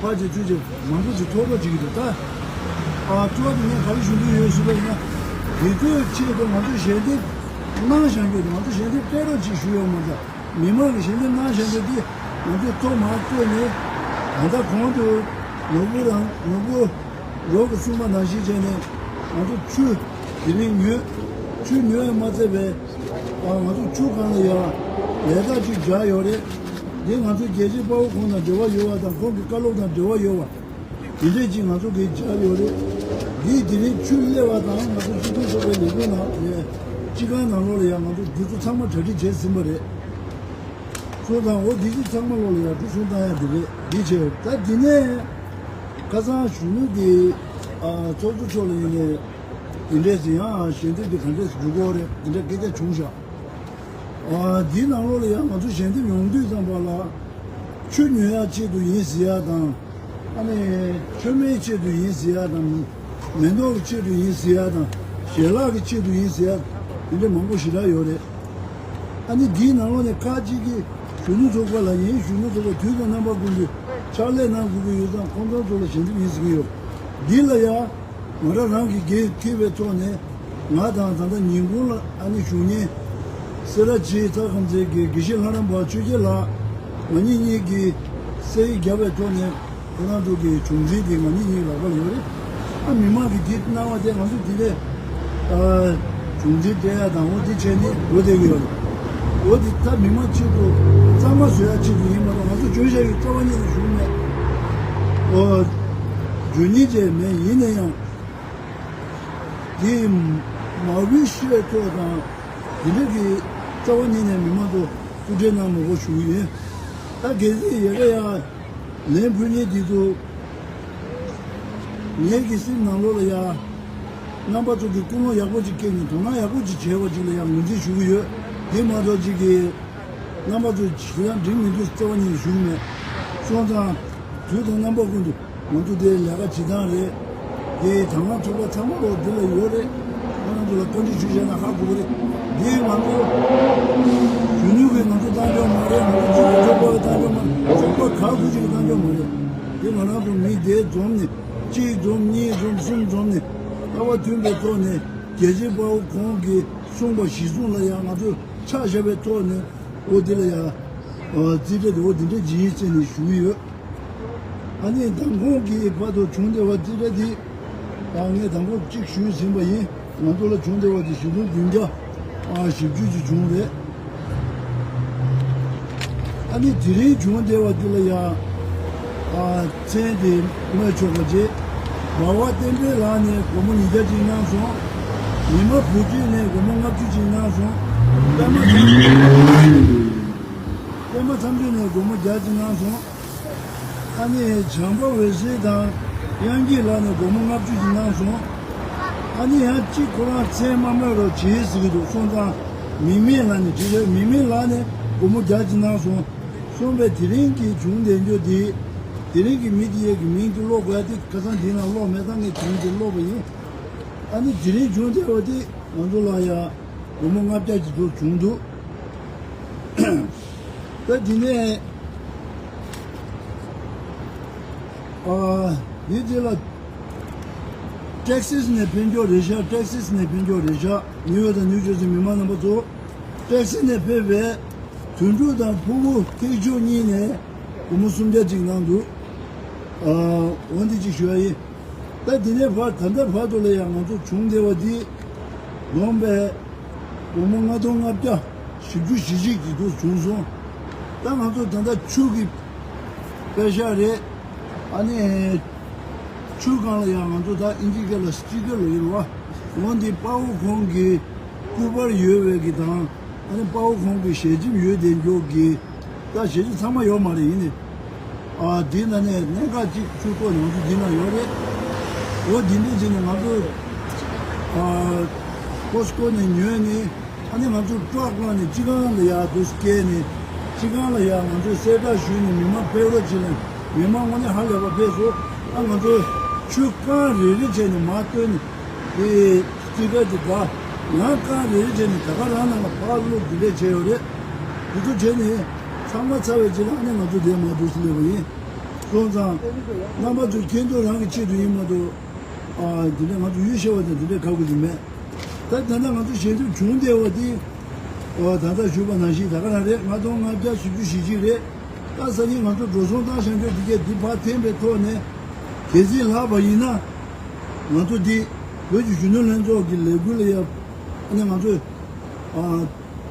ཕར་ཅིག་ཚུར་ཅིག་མང་པོ་ཅིག་ཐོག་ཐོག་བྱེད་ཀྱི་འདུག་ད་ཨ་གཙོ་བོ་དེ་ངས་ག་རེ་ཞུ་འདོད་ཡོད་ཞུས་པ་ཡིན་ན། དེ་ཚོའི་ཆེད་དུ་ང་ཚོ་ཞལ་འདེབས་གནང་བཞག་རྒྱུ་དང་ང་ཚོ་ཞལ་འདེབས་སྤྲད་རོགས་ཅིག་ཞུ་ཡོད་མ་རེད། མི་མང་གི་ཞལ་འདེབས་གནང་བཞག་རྒྱུ་དེ་ང་ཚོ་གཙོ་མ་བཀོད་ནས་ད་ལྟ་གོང་དུ་ནོར་བུ་རང་ནོར་བུ་རོགས་ཀྱིས་གསུངས་པ་ནང་བཞིན་བྱས་ནས་ང་ཚོ་ཆུ་དེ་རིང་ཉོས། ཆུ་ཉོས་ཡང་མ་ཚད་པའི་ཨ་ང་ཚོ་ཆུ་སྒང་ལ་ཡ་ལས་ཀ་ཅིག་བཞག་ཡོད་རེད། འདི་ང་ཚོ་རྒྱལ་གཅེས་དཔའ་བོ་ཁོང་དང་འབྲེལ་བ་ཡོད་པ་དང་ཁོང་གི་བཀའ་སློབ་དང་འབྲེལ་བ་ཡོད་པ་དེ་འདྲས་ཅིག་ང་ཚོ་གིས་བཞག་ཡོད་རེད། འདི་དེ་རིང་ཆུ་སླེབས་པ་དང་ང་ཚོ་སྤྱི་འཐུས་ཚོགས་པའི་ལས་ཁུངས་ནང་ནས་སྤྱི་ཁང་ནང་ལོགས་ལ་ཡ་ང་ཚོ་འདི་ཚོ་ཚང་མ་གྲ་སྒྲིག་བྱས་ཟིན་པ་རེད། སོང་ཙང་འོ་འདི་ཚོ་ཚང་མ་ལོགས་ལ་ཡ་འགྲོ་སོང་བཏང་ཡ་འདི་རེད། འདི་བྱས་ད་འདི་ནས་ཁ་སང་གཞོན་ནུ་གི་ཨ་ཚོགས་གཙོ་མཆོག་ལ་ཡིན་ནས་འདི་འདྲས་ཟེར་ཡང་ཞལ་འདེབས་འདི་ག་འདྲས་འགྲོ་གི་ཡོད་རེད། འདི་འདྲ་སྐད་ཆ་བྱུང་ཤག་ཨ་འདིའི་ནང་ལོགས་ལ་ཡང་ང་ཚོ་ཞལ་འདེབས་ཡོང་དུས་ཙམ་པ་ལ་ཆུ་ཉོ་ཡག་ཆེད་དུ་ཡིན་ཟེར་ཡག་དང་། ཨ་ནི་མཆོད་མེའི་ཆེད་དུ་ཡིན་ཟེར་ཡག་དང་། མེ་ཏོག་གི་ཆེད་དུ་ཡིན་ཟེར་ཡག་དང་། ཞལ་ལག་གི་ཆེད་དུ་ཡིན་ཟེར་ཡག་དེ་འདྲ་མང་པོ་ཞེ་དྲག་ཡོད་རེད། ཨ་ནི་འདིའི་ནང་ལོགས་ནས་ཁག་ཅིག་གིས་གཞོན་ནུ་ཚོགས་པ་ལ་ཡིན། གཞོན་ནུ་ཚོགས་པ་དུས་དང་རྣམ་པ་ཀུན་ཏུ་ཕྱག་ལས་གནང་དགོས་ཀྱི་ཡོད་ཙང་ཁོང་ཚོ་ཚོ་ལ་ཞལ་འདེབས་ཡིན་ཟེར་གྱི་ཡོད། འདི་ལ་ཡང་། ང་རང་རང་གི་འགན་འཁྱེར་བའི་ཐོག་ནས་ང་དང་ད་ལྟ་ཉིན་གུང་ལ་ཨ་ནི་བཞུགས་མཁན་སེ་ར་བྱེས་ཚ་ཁམས་ཚན་གྱི་དགེ་བཤེས་ལྷ་རམས་པ་ཆོས་རྒྱལ་ལགས་ང་གཉིས་གཉིས་ཀྱིས་གསན་ཡིག་བརྒྱབ་པའི་ཐོག་ནས་ཁོ་རང་ཚོ་གི་བྱུང་འཛིན་དེ་ང་གཉིས་གཉིས་ལག་པ་ལ་ཡོད་རེད། ཨ་མི་མང་གིས་དེ་གནང་བ་དེ་ང་ཚོ་དེ་ལས་ཨ་བྱུང་འཛིན་སྤྲད་ཡ་དང་འོ་དེ་བྱས་ནས་འགྲོ་བསྡད་ཀྱི་ཡོད་རེད། འོ་དེ་ད་མི་མང་ཆེད་དུ་གཙང་མ་བཟོ་ཡ་ཆེད་དུ་ཡིན་མ་གཏོགས་ང་ཚོ་བྱོན་བཞག་གི་རྩ་བ་ཉིད་ནས་བྱུང་མེད། འོ། བརྗོད་སྙིང་བཅས་མེད། ཡིན་ན་ཡང་། དེ་མ་བུའི་ཤོད་ཐོག་དང་དེ་འདྲ་གི་རྩ་བ་ཉིད་ནས་མི་མང་ཚོ་ཐུགས་ཁྲལ་གནང་མ་དགོས་ཞུ་གི་ཡིན། ད་གལ་སྲིད་ཡ་ག་ཡ་ལན་ཕུལ་མཁན་དེ་ཚོ་ངེད་ཀྱི་སེམས་ནང་ལོགས་ལ་ཡ་རྣམ་པ་ཚོ་གི་ཀུན་སློང་ཡག་པོ་ཅིག་སྐྱེས་ནས་དོ་སྣང་ཡག་པོ་ཅིག་བྱས་པ་ཅིག་ལ་ཡ་ངོས་འཛིན་ཞུ་གི་ཡོད། དེ་མ་གཏོགས་ཅིག་གི་རྣམ་པ་ཚོ་ཞེ་དྲག་འགྲིག་མི་འདུག་རྩ་བ་ཉིད་ནས་ཞུ་གི་མེད། སོང་ཙང་དུས་དང་རྣམ་པ་ཀུན་ཏུ་ང་ཚོ་དེ་ལས་ཀ་བྱེད་སྟངས་རེད། དེ་དང་བླངས་ཚོགས་པ་ཚང་མ་ལོག་འདི་ལ་ཡོད་རེད། ཁོ་རང་ཚོ་ལ་བཀའ་འདྲི་ཞུ་བྱས་ན་ཧ་གོ་གི་རེད། འདི་ང་ཚོ་གཞོན་ནུ་གིས་ང་ཚོ་བཏང་ཆོག་མ་རེད། ང་ཚོ་སྤྱི་ཚོགས་ཚོགས་པ་གིས་བཏང་ཆོག་མ་རེད། ཚོགས་པ་ག་གུ་ཅིག་གིས་བཏང་ཆོག་མ་རེད། དེ་ང་རང་ཚོ་མི་སྡེ་འཛོམས་ནས་གཅིག་འཛོམས་གཉིས་འཛོམས་གསུམ་འཛོམས་ནས་ལྟ་བ་མཐུན་པའི་ཐོག་ནས་རྒྱལ་གཅེས་དཔའ་བོ་ཁོང་གིས་གསུངས་པ་གཞིར་བཟུང་ལ་ཡང་ང་ཚོས་ཕྱག་བཞག་པའི་ཐོག་ནས་འོ་འདི་ལ་ཡང་རྩིས་ཁྲ་དེ་འོ་འདི་འདྲ་ཇི་ཡིན་ཟེར་ནས་ཞུ་གི་ཡོད། ཨ་ནི་མདང་དགོང་གི་བར་དུ་བྱུང་བསྡད་པ་རྩིས་ཁྲ་དེ་ཨ་ངས་མདང་དགོང་གཅིག་ཞུས་ཟིན་པ་ཡིན། ང་ཚོ་ལ་བྱུང་བསྡད་པ་དེ་བཞི་སྟོང་བདུན་བརྒྱ་ཨ་བཞི་བཅུ་ཅིག་བྱུང་རེད། ཨ་ནི་དེ་རིང་བྱུང་བསྡད་པ་འདི་ལ་ཡང་ཨ་མཚན་དེ་སྨོས་ཆོག་པ་རྗེ་འབའ་བ་བསྟན་འཕེལ་ལགས་ནས་སྒོར་མོ་ཉིས་བརྒྱ་ཅིག་གནང་སོང་། ཉི་མ་བུ་ཁྲིད་ནས་སྒོར་མོ་ལྔ་བཅུ་ཅིག་གནང་སོང་། པད་མ་མཚམས་པད་མ་མཚམས་གཅོད་ནས་སྒོར་མོ་བརྒྱ་ཅིག་གནང་སོང་། ཨ་ནི་བྱམས་པ་འོད་ཟེར་དང་དབྱངས་སྐྱིད་ལགས་ནས་སྒོར་མོ་ལྔ་བཅུ་ཞིག་གནང་སོང་། ཨ་ནི་ཡང་གཅིག་ཁོ་རང་མཚན་མ་སྨོས་རོགས་བྱེད་ཟེར་གྱི་འདུག་སོང་ཙང་མིག་མེད་ལགས་ནས་བྲིས་རེད། མིག་མེད་ལགས་ནས་སྒོར་མོ་བརྒྱ་ཅིག་གནང་སོང་། སོང་བས་དེ་རིང་གི་བྱུང་བསྡད་རྒྱུ་དེ་དེ་རིང་གི་མི་དེ་ཡས་ཀྱི་མིང་དེ་ཀློག་དགོས་ཡ་དེ་ཁ་སང་དེ་ནང་ཀློག་མེད་ཙང་ངས་དེ་རིང་དེ་ཀློག་པ་ཡིན། ཨ་ནི་དེ་རིང་བྱུང་བསྡད་པ་དེ་ང་ཚོ་ལ་ཡ་སྒོར་མོ་ལྔ་བརྒྱ་ཅིག་ཚོ་བྱུང་འདུག་ད་དེ་ནས་ཨ་འདི་དེ་ལ་ཏེག་སིས་ནས་ཕེབས་མཁན་རེད་ཤག་ཏེག་སིས་ནས་ཕེབས་མཁན་རེད་ཤག་ནིའུ་ཡོག་དང་ནིའུ་ཇར་སི་མི་མང་རྣམ་པ་ཚོ། ཏེག་སིས་ནས་ཕེབས་པའི་དོན་གྲུབ་དང་ཕུར་བུ་ཐེག་མཆོག་གཉིས་ནས་སྒོར་མོ་སུམ་བརྒྱ་ཅིག་གནང་འདུག་ཨ་འོ་འདི་ཅིག་ཞུ་ཡ་ཡིན། ད་དེ་ནས་ཕར་ད་ལྟ་བར་དུ་ལ་ཡང་ང་ཚོ་བྱུང་བསྡད་པ་འདི་བསྡོམས་པས་སྒོར་མོ་ལྔ་སྟོང་ལྔ་བརྒྱ་བཞི་བཅུ་ཞེ་གཅིག་གི་འདུག་བྱུང་སོང་། ད་ང་ཚོ་ད་ལྟ་ཆུ་གི་པད་ཤག་རེད། ཨ་ནི་ཆུ་སྒང་ལ་ཡང་ང་ཚོ་ད་ཨིན་ཇི་སྐད་ལ་སི་ཊི་ཀར་ལབ་ཀྱི་རེད་བ། འོ་འདི་དཔའ་བོ་ཁོང་གི་སྐུ་པར་ཡོད་པའི་གི་དང་ ཨ་ནི་དཔའ་བོ་ཁོང་གི་ཞལ་ཆེམས་ཡོད་དེ་མགྱོགས་ཀྱི། ད་ཞལ་ཆེམས་ཚང་མ་ཡོད་མ་རེད། ཡིན་ནི། ཨ་འདི་ན་ནས་གནད་འགག་ཅིག་ཚུར་ཐོག་ཡོང་རྒྱུ་འདི་ན་ཡོད་རེད། འོ་འདི་འདྲ་བྱས་ནས་ང་ཚོ་ཨ་ཀོ་སི་ཀོ་ནས་ཉོས་ནས། ཨ་ནི་ང་ཚོ་ཊྲག་བླངས་ནས་སྤྱི་ཁང་ལ་ཡར་འདུག་སྐྱེལ་ནས། སྤྱི་ཁང་ལ་ཡར་ང་ཚོས་གསལ་བསྒྲགས་ཞུས་ནས་མི་མང་ཕེབས་རོགས་བྱེད་ལ། མི་མང་དངོས་གནས་ཧ་ལས་པ་ཕེབས་སོང་། ཨ་ང་ཚོ་ཆུ་རྐང་རེ་རེ་བྱས་ནས་མར་བཏོན་ནས། དེ་སྤྱི་ཁང་དེ་འདྲ་ཡང་རྐང་རེ་རེ་བྱས་ནས་ད་ག་རང་ནང་ལ་ཕར་བླུགས་འདི་འདྲས་བྱས་ཡོད་རེད། འདི་ཚོ་བྱས་ནས་ཚང་མ་ཚར་བའི་རྗེས་ལ་ཨ་ནི་ང་ཚོ་འདིར་མར་འདུག་སེ་སླེབས་པ་ཡིན། སོང་ཙང་རྣམ་པ་ཚོས་ཁྱེད་ཚོ་རང་གི་ཆེད་དུ་ཡིན་མ་གཏོགས། ཨ་འདི་འདྲ་ང་ཚོ་ཡུལ་ཤེས་པ་དང་འདི་འདྲ་ཁག་པོ་ཞིག་མེད། ད་ད་ལྟ་ང་ཚོ་ཞལ་འདེབས་བྱུང་བསྡད་པ་འདི། ཨོ་ད་ལྟ་ཞུས་པ་ནང་བཞིན་ད་ག་རང་རེད། ལྔ་སྟོང་ལྔ་བརྒྱ་བཞི་བཅུ་ཞེ་གཅིག་རེད། ད་སང་ཉིན་ང་ཚོ་འགྲོ་སོང་བཏང་བཞག་རྒྱུ་འདི་གས་འདི་ཕར་འཐེན་པའི་ཐོག་ནས་གལ་སྲིད་ལྷག་པ་ཡིན་ན། ང་ཚོ་འདི་བོད་ཀྱི་གཞོན་ནུ་ལྷན་ཚོགས་ཀྱི་ལས་འགུལ་ལ་ཡ། ཨ་ནི་ང་ཚོས་ཨ་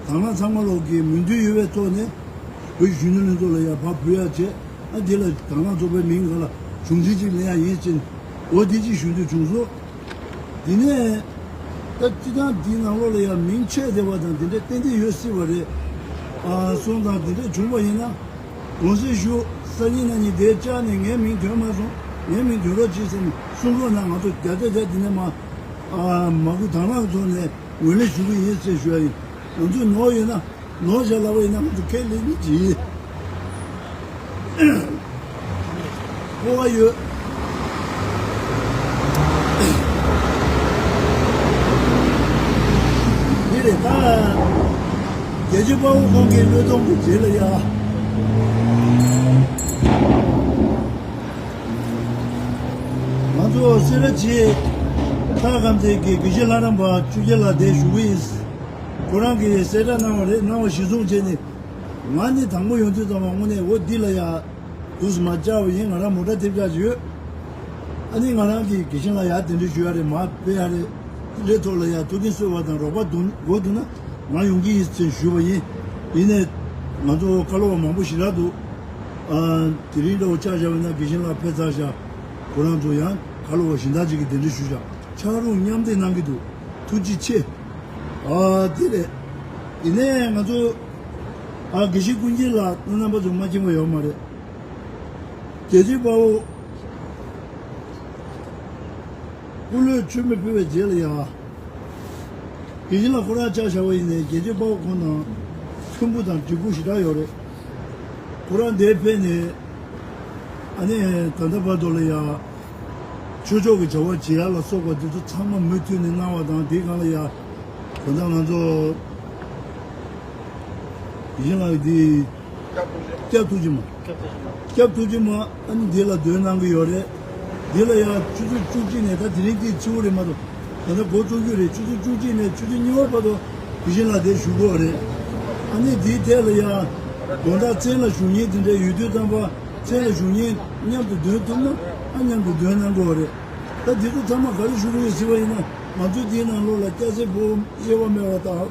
དང་བླངས་ཚང་མ་ལོག་གི་མོས་མཐུན་ཡོད་པའི་ཐོག་ནས་བོད་ཀྱི་གཞོན་ནུ་ལྷན་ཚོགས་ལ་ཡ་ཕར་ཕུལ་ཡ་བྱས། ཨ་འདི་ལ་དང་བླངས་ཚོགས་པའི་མིང་ག་ལ་གཞུང་འབྲེལ་ཅིག་ལེན་ཡ་ཡིན་ཕྱིན། འོ་འདི་ཅིག་ཞུ་འདོད་བྱུང་སོང་། འདི་ནས་ད་སྤྱི་བཏང་འདིའི་ནང་ལོགས་ལ་ཡང་མིང་ཆད་བསྡད་པ་དང་དེ་འདྲ་ཏན་ཏན་ཡོད་སྲིད་པ་རེད། ཨ་སོང་ཙང་དེ་འདྲ་བྱུང་བ་ཡིན་ན། དགོངས་སེལ་ཞུ། སང་ཉིན་གནངས་ཉིན་དེར་བཅར་ནས་ངའི་མིང་ཐོན་མ་སོང་། ངའི་མིང་ཐོན་རོགས་གྱིས་ཟེར་ནས་གསུང་རོགས་གནང་། ང་ཚོ་བརྒྱ་ཆ་བརྒྱ་འདི་ནས་མ་ཨ་མ་སྐུལ་དང་བླངས་ཐོག་ནས་ངོས་ལེན་ཞུ་གི་ཡིན་ཟེར་ཞུ་ཡ་ཡིན། ང་ཚོས་ནོར་ཡོད་ན། ནོར་བཞག་ལབ་པ་ཡིན་ན་ང་ཚོ་ཁས་ལེན་གྱི་བྱེད། སྤོབས་པ་ཡོད། འདི་རེད་ད། རྒྱལ་གཅེས་དཔའ་བོ་ཁོང་གི་བློས་གཏོང་གི་རྗེས་ལ་ཡ། ང་ཚོ་སེ་ར་བྱེས་ལྷ་ཁང་དེ་གི་དགེ་བཤེས་ལྷ་རམས་པ་ཆོས་རྒྱལ་ལགས་དེ་བཞུགས་ཀྱི་ཡིན། ཁོ་རང་གིས་གསལ་བསྒྲགས་གནང་བ་རེད། གནང་བ་གཞིར་བཟུང་བྱས་ནས། ང་ནི་དང་པོ་ཡོང་དུས་ཙམ་པ་དངོས་གནས་འོ་འདི་ལ་ཡ་དུས་སུ་མ་བཅར་བ་ཡིན། ང་རང་མོ་ཊ་ཐེབས་ཆག་ཅིག་ཡོད། ཨ་ནི་ང་རང་གིས་དགེ་བཤེས་ལ་ཡ་དེ་འདྲ་ཞུ་ཡ་རེད། མ་ཕེབས་ཡ་རེད། དེ་འདྲའི་ཐོག་ལ་ཡ་ཐུགས་ཕན་གསོས་པ་དང་རོགས་པ་འདུག་དགོས་འདུག་ན་ང་ཡོང་གི་ཡིན་ཟེར་ཞུས་པ་ཡིན། ཡིན་ནའི་ང་ཚོ་བཀའ་སློབ་པ་མང་པོ་ཞེ་དྲག་འདུག་ཨ་དེ་རིང་འདྲ་བོ་ཆ་བཞག་པ་ཡིན་ན་དགེ་བཤེས་ལགས་ཕེབས་ཚར་བཞག་ཁོ་རང་ཚོ་ཡང་བཀའ་སློབ་པ་གཞན་དག་ཅིག་གིས་གདན་འདྲེན་ཞུས་བཞག་ཕྱག་རོགས་མཉམ་འདེགས་གནང་གི་འདུག་ཐུགས་རྗེ་ཆེ། ཨ་དེ་རེད། ཡིན་ནའི་ང་ཚོ་ཨ་དགེ་བཤེས་ཀུན་མཁྱེན་ལགས་རྣམ་པ་ཚོ་མ་མཁྱེན་པ་ཡོད་མ་རེད། རྒྱལ་གཅེས་དཔའ་བོ་སྐུ་ལུས་མཆོད་མེ་ཕུལ་བའི་རྗེས་ལ་ཡ། དགེ་བཤེས་ལགས་ཁོ་རང་ཆ་བཞག་པ་ཡིན་ནའི་རྒྱལ་གཅེས་དཔའ་བོ་ཁོང་དང་མཐུན་པོ་དང་འགྲིག་པོ་ཞེ་དྲག་ཡོད་རེད། ཁོ་རང་འདིར་ཕེབས་ནས་ཨ་ནི་ད་ལྟ་བར་དུ་ལ་ཡ། ཆོས་ཕྱོགས་ཀྱི་བྱ་བ་བྱེད་ཡ་ལ་སོགས་པ་འདི་ཚོ་ཚང་མ་མུ་མཐུད་ནས་གནང་བ་དང་། དེའི་སྒང་ལ་ཡ་ད་ལྟ་ང་ཚོ་ཡིན་ལ་འདི་སྐྱབས་ཐུགས་རྗེ་མ། སྐྱབས་ཐུགས་རྗེ་མ་ཨ་ནི་འདི་ལ་འདོན་གནང་གི་ཡོད་རེད། འདི་ལ་ཡ་ཆུ་ཚོད་བཅུ་གཅིག་ནས། ད་དེ་རིང་འདི་ཕྱི་པོ་རེད་མ་གཏོགས། ད་ལྟ་འགོ་བཙུགས་རྒྱུ་རེད། ཆུ་ཚོད་བཅུ་གཅིག་ནས་ཆུ་ཚོད་གཉིས་པ་བར་དུ་དགེ་བཤེས་ལགས་དེ་བཞུགས་ཀྱི་ཡོད་རེད། ཨ་ནི་དེའི་ཐད་ལ་ཡ་དགོང་དག་མཚན་ལ་བཞུགས་མཁན་དེ་འདྲ་ཡོད་དུས་ཙམ་པ། མཚན་ལ་བཞུགས་མཁན་མཉམ་དུ་འདོན་ཐུབ་ན་ཨ་མཉམ་དུ་འདོན་གནང་དགོས་པ་རེད། ད་འདི་ཚོ་ཚང་མ་ག་རེ་ཞུ་གི་ཡོད་ཟེར་བ་ཡིན་ན། ང་ཚོ་འདིའི་ནང་ལོགས་ལ་སྐྱ་སེར་ཕོ་དབྱེ་བ་མེད་པ་དང་།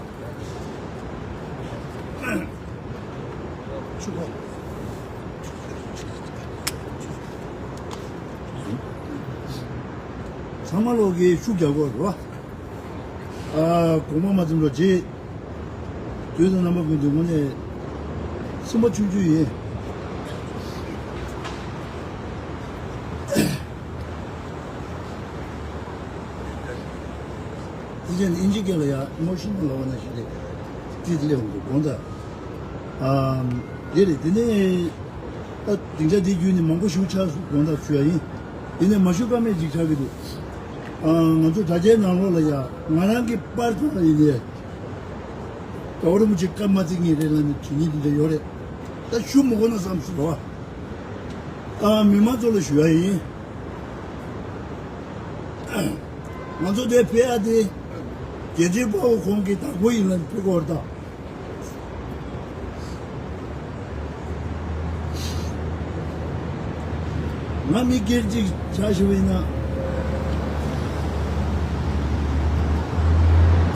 ཚང་མ་ལོག་གིས་ཤུགས་རྒྱག་དགོས་རེད་བ། ཨ་དགོངས་པ་མ་ཚོམ་རོགས་བྱེད། དུས་དང་རྣམ་པ་ཀུན་ཏུ་དངོས་གནས་སེམས་པ་ཆུང་ཆུང་ཡིན། དེ་བཞིན་ཨིན་ཇི་སྐད་ལ་ཡང་ཨི་མོ་ཤི་ནལ་ལབ་པ་ནང་བཞིན་རེད། དེ་དེ་ལས་འོང་དགོས་དགོངས་དག་ཨམ། དེ་རེད། དེ་ནས་ད་སྡིངས་ཆ་འདི་བརྒྱུད་ནས་མང་པོ་ཞིག་ཆགས་སོང་། དགོངས་དག་ཞུ་ཡ་ཡིན། ཡིན་ནའི་མ་ཞུ་ཀ་མེད་ཅིག་ཆགས་ཀྱི་འདུག་ཨ་ང་ཚོ་དྲ་རྒྱའི་ནང་ལོགས་ལ་ཡ་ང་རང་གི་པར་ཙམ་ལ་ཡིན་ནའི། རྒྱལ་བ་རིན་པོ་ཆེ་བཀའ་མ་བརྩི་མཁན་རེད་ལབ་ནས་དྲི་ཉན་འདི་འདྲ་ཡོད་རེད། ད་ཞུ་མི་དགོས་ན་བསམ་སོང་། ཨ་མི་མང་ཚོ་ལ་ཞུ་ཡ་ཡིན། ང་ཚོ་དེ་ཕེབས་ཡ་དེ་རྒྱལ་གཅེས་དཔའ་བོ་ཁོང་གི་བདག་པོ་ཡིན་ལབ་ཕེབས་དགོས་རེད་ད། ང་མི་སྒེར་གཅིག་ཆ་བཞག་པ་ཡིན་ན།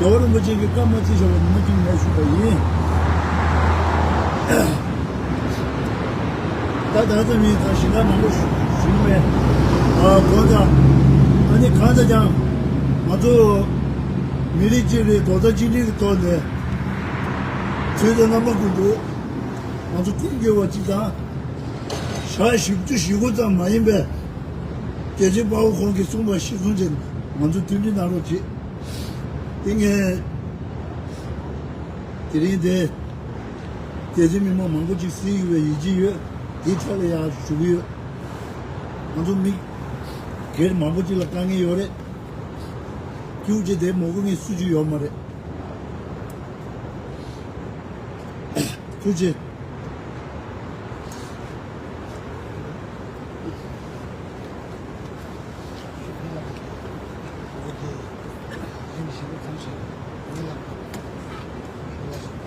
རྒྱལ་བ་རིན་པོ་ཆེ་གི་བཀའ་མ་བརྩི་བཞག་པ་ཉི་མ་གཅིག་མེད་ཞུས་པ་ཡིན། ད་ད་ཙམ་ཡིན། ད་ཞིང་ཁ་མང་པོ་ཞུ་ཞུ་མེད། ཨ་གོ་ད། ཨ་ནི་གང་ལྟར་ཀྱང་ང་ཚོ་མི་རིགས་གཅིག་རེད། རྡོག་རྩ་གཅིག་སྒྲིལ་གྱི་ཐོག་ནས། ཚོས་དང་རྣམ་པ་ཀུན་ཏུ། ང་ཚོ་ཀུན་དགེ་བ་གཅིག་དང་། ཞག་བཞི་བཅུ་ཞེ་དགུ་ཙམ་མ་ཡིན་པའི། རྒྱལ་གཅེས་དཔའ་བོ་ཁོང་གིས་གསུངས་པ་གཞིར་བཟུང་བྱས་ང་ཚོ་མཐུན་སྒྲིལ་གནང་རོགས་གྱིས། དེ་ངས། དེ་རིང་དེ། རྒྱལ་གཅེས་མི་མང་མང་པོ་ཅིག་གཟིགས་ཡོད་པའི་ཡིད་ཆེས་ཡོད། དེའི་ཐད་ལ་ཡང་ཞུ་གི་ཡོད། ང་ཚོ་མི། སྒེར་མང་པོ་ཅིག་ལ་དཀའ་ངལ་ཡོད་རེད། ཁྱེད་ཀྱིས་དེ་མ་གོ་མཁན་སུ་གཅིག་ཡོད་མ་རེད། ཐུགས་རྗེ་ཆེ།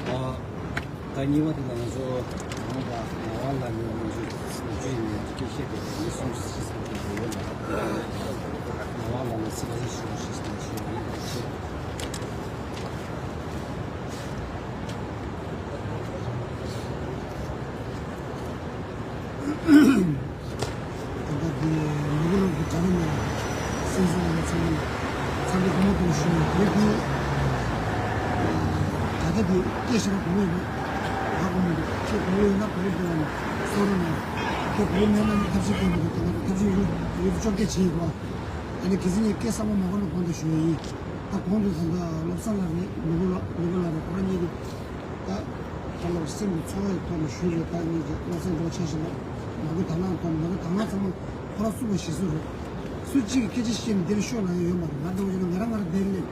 ཨ། ད་གཉིས་པ་དེ་ལ་ང་ཚོ་ང་དང་ངག་དབང་ལགས་ནས་ང་ཚོ་སློབ་ཕྲུག་ཡིན་ནས་སྐད་ཆ་བཤད་པའི་མི་གསུམ་ཞིག་ཞིག་ཡོད་ལ། ངག་དབང་ལགས་ནས་ཚིག་ལ་ཞུ་ཞིག་ཞུ་ཞིག་ཡོད། ད་ལྟ་འདི་ནུབ་ལོག་གི་གྲྭ་པ་ནས་སེམས་སུ་ལ་ཚང་མ་ཚང་མ་སྒོ་མོ་དུ་ཞུ་ཡོད། དེ་དུས་ད་ལྟ་འདི་སྐད་ཆ་ར་གོ་ཡོད་རེད། ཧ་གོ་མི་འདུག་ཁྱེད་གོ་ཡོད་ན་གོ་རེད་འདུག་ཨ་ནི་གསོ་རོགས་གནང་། ཁྱེད་གོ་མེད་ན་ནི་ཐབས་ཤེས་སྐྱོན་མི་འདུག་ད་ང་ཚོ་ཐབས་ཤེས་ཡོད་ཡོད་དུ་བཅོ་བརྒྱད་བྱེད་ཡོད་གོ། ཨ་ནི་གལ་སྲིད་ངས་སྐད་གསར་པ་མ་གོ་ན་གོང་དུ་ཞུ་ཡ་ཡིན། ད་གོང་དུ་ད་ལྟ་བློ་བཟང་ལགས་རེད། ནུབ་ལོག་ནུབ་ལོག་ལགས་རེད། ཁོ་རང་གཉིས་ཀྱིས། ད་ཁྱེད་རང་སེམས་ཀྱི་ཚོར་བའི་ཐོག་ནས་ཞུས་རེད། ད་ངེད་ཀྱི་བློ་སེམས་འགྲོ་ཆེ་ཞིག་ལ་མ་གི་དང་བླངས་ཐོག་ནས་མ་གི་དང་བླངས་ཚང་མ་ཁོ་རང་སུ་བ་ཞིག་སུ་རེད། སུ་གཅིག་གིས་སྐད་ཆ་བཤད་ནས་འདིར་ཤོག་ལ་ཡོད་མ་རེད། ང་འདྲ་བོ་ཡིན་ན་ང་རང་ང་རང་འདིར་སླེབས།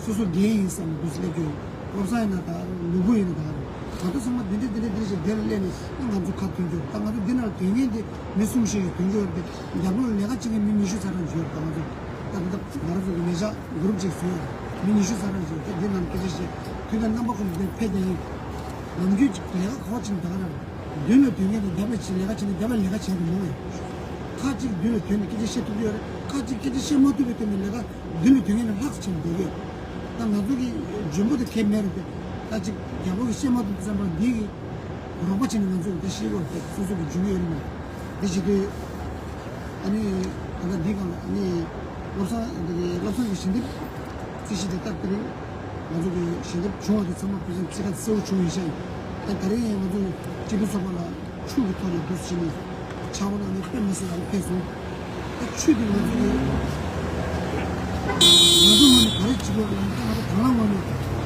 སོ་སོ་རྒན་ཡིན་བསམ་ནས་འདུག་སེ་སླེབས་ཀྱི་ཡོད། བློ་བཟང་ཡིན་ན་ད་རེད། ནོར་བུ་ཡིན་ན་ད་རེད། ང་ཚོ་ཚང་མ་འདི་འདྲ་འདི་འདྲ་འདི་འདྲ་ཞིག་འདིར་སླེབས་ནས་ཨ་ང་ཚོ་ཁ་མཐུན་རྒྱུ་རེད། ད་ང་ཚོ་འདི་ནང་ལ་དོན་ངན་འདི་མི་གསུམ་བཞི་ཞིག་དོན་རྒྱུ་རེད། འདི་རྒྱབ་ལོགས་ལས་ཀ་བྱེད་མཁན་མི་ཉི་ཤུ་ཙམ་རང་ཞིག་ཡོད་རེད། ད་ང་ཚོ་ད་ལྟ་ང་རང་ཚོ་གི་ལས་བྱ་གུ་རུབ་ཅིག་བཟོས་ཡོད་རེད། མི་ཉི་ཤུ་ཙམ་རང་ཞིག་ད་འདི་ནང་སྐད་ཆ་བཤད་དུས་ད་རྣམ་པ་ཀུན་འདིར་ཕེབས་བསྡད་ཡིན། ནམ་རྒྱུན་ཅིག་ལས་ཀ་ག་བ་བྱེད་ན་ད་ག་རང་རེད། མདུན་ལ་དོན་ངན་དེ་རྒྱབ་ལ་ཕྱིན་ལས་ཀ་བྱེད་ན་རྒྱབ་ལ་ལས་ཀ་བྱེད་དུ་མོ་ཡིན། ཁ་ཅིག་མདུན་ལ་དོན་ནས་སྐད་ཆ་བཤད་ཐུབ་ཀྱི་ཡོད་རེད། ཁ་ཅིག་སྐད་ཆ་བཤད་མ་ཐུབ་པའི་དོན་ནས་ལས་ཀ་མདུན་ལ་དོན་ངན་ནས་ལྷག་ཕྱིན་འགྲོ་གི་ཡོད། ད་ང་ཚོ་གི་འཇོན་པོ་དེ་གལ་མེད་རེད་དེ། ད་ཅིག་རྒྱལ་པོ་གི་བཤད་མ་ཐུབ་བསམ་པ་འདི་གི་རོགས་པ་བྱས་ནས་ང་ཚོ་ད་ཤེས་དགོས་རེད། སོ་སོ་གི་འཇོན་གི་ཡོད་རེད་མ་རེད། འདི་བྱེད་དུས། ཨ་ནི། ད་ལྟ་འདི་གང་ལ་ཨ་ནི། བློ་བཟང་འདི་གི་བློ་བཟང་གི་ཞལ་འདེབས། རྩིས་གཞི་དེ་ལྟར་དེ་རིང་། ང་ཚོ་གི་ཞལ་འདེབས་བྱུང་བ་དེ་ཚང་མ་ཕལ་ཆེར་རྩིས་ཁ་གསལ་བོ་བྱུང་ཡིན་ཤག་ཡིན། ད་ད་རིང་ཡང་ང་ཚོ་སྤྱི་འཐུས་ཚོགས་པ་ལ་ཆུ་གི་ཐོག་ནས་འདུག་ཕྱིན་ནས། ཕྱག་དབང་གནང་ནས་དཔེ་མི་སྲིད་ཡག་པོ་ཕེབས་སོང་། ད་ཆུ་དེ་ང་ཚོ་གི། ང་ཚོ་ངོས་ནས་ག་རེ་བྱེད་དགོས་རེད་ལབ་ན། ད་ང་ཚོ་དང་བླངས་ངོས་ནས་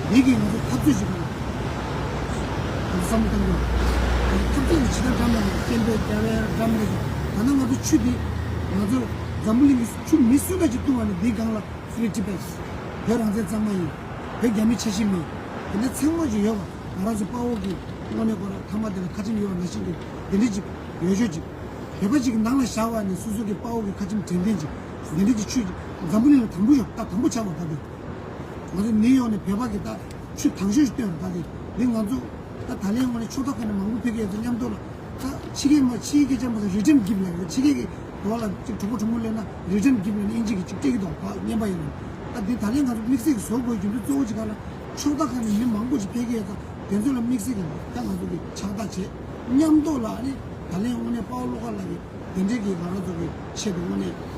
འདི་གི་ང་ཚོ་འཐབ་རྩོད་བྱེད་དགོས་རེད། ང་ཚོ་བསམ་བློ་གཏང་དགོས་རེད། ང་ཚོ་འཐབ་རྩོད་ཀྱི་བྱེད་ཐབས་འདྲ་མེད་རེད། སྐད་འབོད་རྒྱག་པའི་འདྲ་མེད་རེད། ད་ནང་ང་ཚོ་ཆུ་འདི་ང་ཚོ་འཛམ་བུ་གླིང་གི་ཆུ་མི་སུ་འདྲ་ཅིག་བཏུང་བ་ནི་འདིའི་སྒང་ལ་Free Tibet། བོད་རང་བཙན་གཙང་མ་ཡིན། བོད་རྒྱ་མི་འཆར་གཞི་མིན། དེ་འདྲ་ཚང་མ་ཅིག་ཡོད་པ། ང་རང་ཚོ་དཔའ་བོ་གི་དངོས་གནས་ཁོ་རང་ཐ་མག་དེ་ལ་ཁ་ཆེམས་ཡོད་པ་ནང་བཞིན་གྱི་དེ་འདྲ་ཅིག་ཡོད་ཆོག་ཅིག་བོད་པ་ཅིག་གི་ནང་ལ་བཞག་པ་ནི་སོ་སོ་གི་དཔའ་བོ་གི་ཁ་ཆེམས་དྲན་རྟེན་ཅིག་དེ་འདྲ་ཅིག་ཆུ་འཛམ་བུ་གླིང་ལ་དང་པོ་ཡོད། ད་དང་པོ་ཆགས་པ་ད་དེ། ང་ཚོ་ནིའུ་ཡོག་ནས་བོད་པ་གི་ད་ཆུ་དང་ཤོས་ཤིག་བཏོན་རེད། ད་དེ་འདི་ང་ཚོ་ད་ད་ལན་ངོ་ནས་ཕྱོགས་མཐའ་ཁག་ནས་མང་པོ་ཕེབས་ཀྱི་ཡོད་ཚོ་མཉམ་དུ་ལ། ད་ཕྱི་རྒྱལ་མ་ཕྱིའི་སྐད་ཆ་མ་ཟད་Return Gift ལབ་ཡོད། ཕྱི་རྒྱལ་གྱི་འོག་ལ་ཅིག་གྲོགས་པོ་གྲོགས་མོ་སླེབས་ན་Return Gift ལབ་ནས་དབྱིན་ཇི་གི་ཅིག་སྤྲད་ཀྱི་འདུག་པ། རྔན་པ་ཡིན་ན། ད་འདི་ད་ལན་ང་ཚོ་དམིགས་བསལ་གྱི་བཟོ་དགོས་རྒྱུ་མཚན་གཙོ་བོ་ཅིག་ག་ལ། ཕྱོགས་མཐའ་ཁག་ནས་མི་མང་པོ་ཅིག་ཕེབས་ཀྱི་ཡོད་ཙང་དེ་ཚོ་ལ་དམིགས་བསལ་གྱི་ད་ང་ཚོ་གི་ཕྱག་རྟགས་བྱས། མཉམ་དུ་ལ་ཨ་ནི་ད་ལན་དངོས་གནས་དཔའ་བོ་བློ་དཀར་ལགས་ཀྱིས་དེ་འདྲའི་གི་ང་རང་ཚོ་གི་ཆེད་དུ་དངོས་གནས་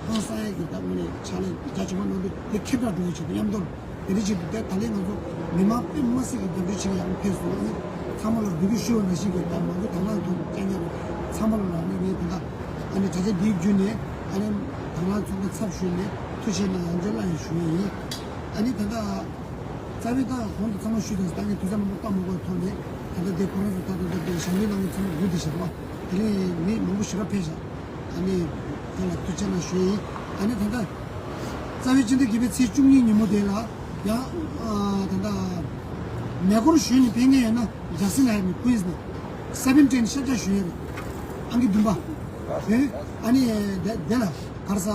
ཧང་སང་ཡས་ཀྱི་ད་དངོས་གནས་ཕྱག་ལས་རྒྱ་ཆེ་བ་གནང་དུས་དེ་ཁྱབ་བསྒྲགས་འགྲོ་བའི་ཆེད་དུ་མཉམ་དུ་ལ། དེ་འདྲ་བྱེད་དུས་ད་ད་ལན་ང་ཚོ་མི་མང་དཔེ་མ་སྲིད་ཀྱི་རྒྱབ་སྐྱོར་བྱེད་ཀྱི་ཡག་པོ་ཕེབས་སོང་། ཨ་ནི་ཚང་མ་ལ་འབོད་སྐུལ་ཞུ་བ་ནང་བཞིན་གྱི་ད་མང་པོ་དང་བླངས་ཐོག་ནས་བསྐྱངས་ཡག་པོ་ཚང་མ་ལ་ལ་ཨ་ནི་ངས་ད་ལྟ་ཨ་ནི་དྲ་རྒྱ་འདིའི་བརྒྱུད་ནས་ཨ་ནི་དང་བླངས་ཚོགས་པའི་ཚབ་ཞུས་ནས་ཐུགས་རྗེ་ཆེ་གནང་། ཡང་བསྐྱར་སླར་ཡང་ཞུ་ཡི་ཡིན། ཨ་ནི་ད་ལྟ་རྩ་བའི་ད་གོང་དུ་ཚང་མ་ཞུས་དང་ད་ངས་དུས་ཚོད་མང་པོ་བཏང་མ་དགོས་པའི་ཐོག་ནས། ད་ལྟ་དེ་ཁོ་རང་ཚོ་ད་ལྟ་འདི་ཞབས་འདེགས་གནང་མཁན་ཚང་མ་སྒུག་བསྡད་བཞག་པ། དེ་ནས་མི་མང་པོ་ཞེ་དྲག་ཕེབས་བཞག་ཨ་ནི་ཁོང་ལ་ཐུགས་རྗེ་ཆེ་གནང་ཞུ་ཡི་ཡིན། ཨ་ནི་ད་ལྟ་རྩ་བའི་སྤྱི་ཟླ་བརྒྱད་པའི་ཚེས་བཅུ་གཉིས་ཉིན་མོ་དེ་ལ་ཡང་ཨ་ད་ལྟ་མེ་འཁོར་ཞོན་ནས་ཕེབས་མཁན་ཡོད་ན་ཇཱ་སིན་ཨེ་ཝེ་ནིའུ་ཀུན་སི་ནས་སེ་བེན་ཊིན་ཤར་རྒྱག་ཞོན་ཡོད་རེད། ཨང་ཀི་བདུན་པ། ཨ་ནི་དེ་དེ་ལ་ག་རེ་ཟ་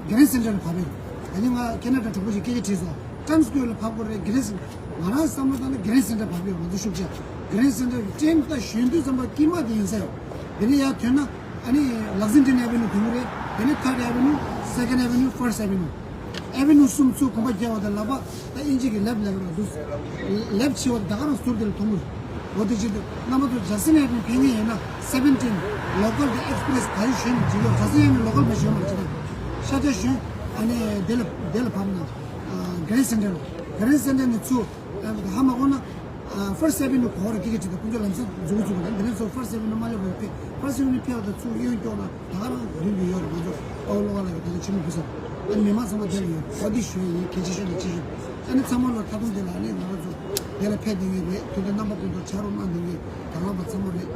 གྷ་རན་སེན་ཊར་ལ་བབས་ཡོད་རེད། ཨ་ནི་ང་ཁེ་ན་ཌ་གྲོགས་པོ་ཞིག་སྐད་ཆ་དྲིས་སོང་། ཊའིམ་སི་སྐུ་ཝེར་ལ་བབས་དགོས་རེད། གྷ་རན་སེན་ང་རང་བསམ་བློ་བཏང་ན་གྷ་རན་སེན་ཊར་བབས་ཡོད། ང་ཚོ་ཤུགས་ཆེ་གྷ་རན་སེན་ཊར་གི་ཊེམ་ད་ཞོན་དུས་ཙམ་པ་དཀྱིལ་མ་དེ་ཡིན་ས་ཡོད། དེ་ནས་ཡར་ཐོན་ན་ཨ་ནི་ལེག་སིང་ཊོན་ཨེ་ཝེ་ནིའུ་དེ་མོ་རེད། དེ་ནས་ཐར་ཌི་ཨེ་ཝེ་ནིའུ། སེ་ཀེན་ཌི་ཨེ་ཝེ་ནིའུ། ཕར་སི་ཊི་ཨེ་ཝེ་ནིའུ། ཨེ་ཝེ་ནིའུ་གསུམ་ཚུར་གོམ་པ་རྒྱག་པ་དང་ལག་པ་ད་དབྱིན་ཇི་གི་ལེབ་ལེབ་ར་འདུག་ལེབ་ཆེ་བ་དེ་ད་ག་རང་ཟུར་དེ་ལ་མཐོང་གི་རེད། འོ་དེ་བྱེད་དུས་རྣམ་པ་ཚོ་ཇཱ་སིན་ཨེ་ཝེ་ནིའུ་ཕེབས་མཁན་ཡིན་ན་སེ་བེན་ཊིན་ལོ་ཀལ་དང་ཨེག་སི་པི་རེ་སི་ག་རེ་ཞོན་ནས་བྱེད་དགོས། ཇཱ་སིན་ཨེ་ཝེ་ནིའུ་ལོ་ཀལ་མ་ཞོན་མ་རེད། ཅི་ད་ཤར་རྒྱག་ཞོན་ཨ་ནི་དེ་ལ་དེ་ལ་བབས་ན་གྷ་རན་སེན་ཊར་གྷ་རན་སེན་ཊར་ནས་ཚུར་ཧ་མ་གོ་ན། First Avenue གོ་ར་ཀི་ཀི་ཅི་ད་ཁོང་ཚོ་ལམ་སང་འཛུགས་འཛུགས་ད་འདི་ནས་ཚོ་First Avenue མ་སླེབས་པར་ཕེབས། First Avenue ཕེབས་ད་ཚུར་གཡོན་སྐྱོག་ན་ད་ག་རང་མདུན་དུ་ཡོད་རེད། ང་ཚོ་ཨོ་ལོ་བ་ལ་ད་ལྟ་ཆེན་མོ་ཕུ་ས་ཨ་ནི་མི་མང་ཚང་མ་དེ་ལ་ཡོད། ཨོ་འདི་ཞུ་ཡ་ཡིན། གལ་ཆེ་ཤོས་དང་ཆེ་ཤོས་ཨ་ནི་ཚང་མ་ལ་ད་དུང་དེ་ལ་ཨ་ནི་ང་རང་ཚོ་དེ་ལ་ཕེབས་བསྡད་ངེས་རེད། དུས་དང་རྣམ་པ་ཀུན་ཏུ་ཕྱག་རོགས་གནང་བསྡད་ངེས་དང་བླངས་པ་ཚང་མ་རེད།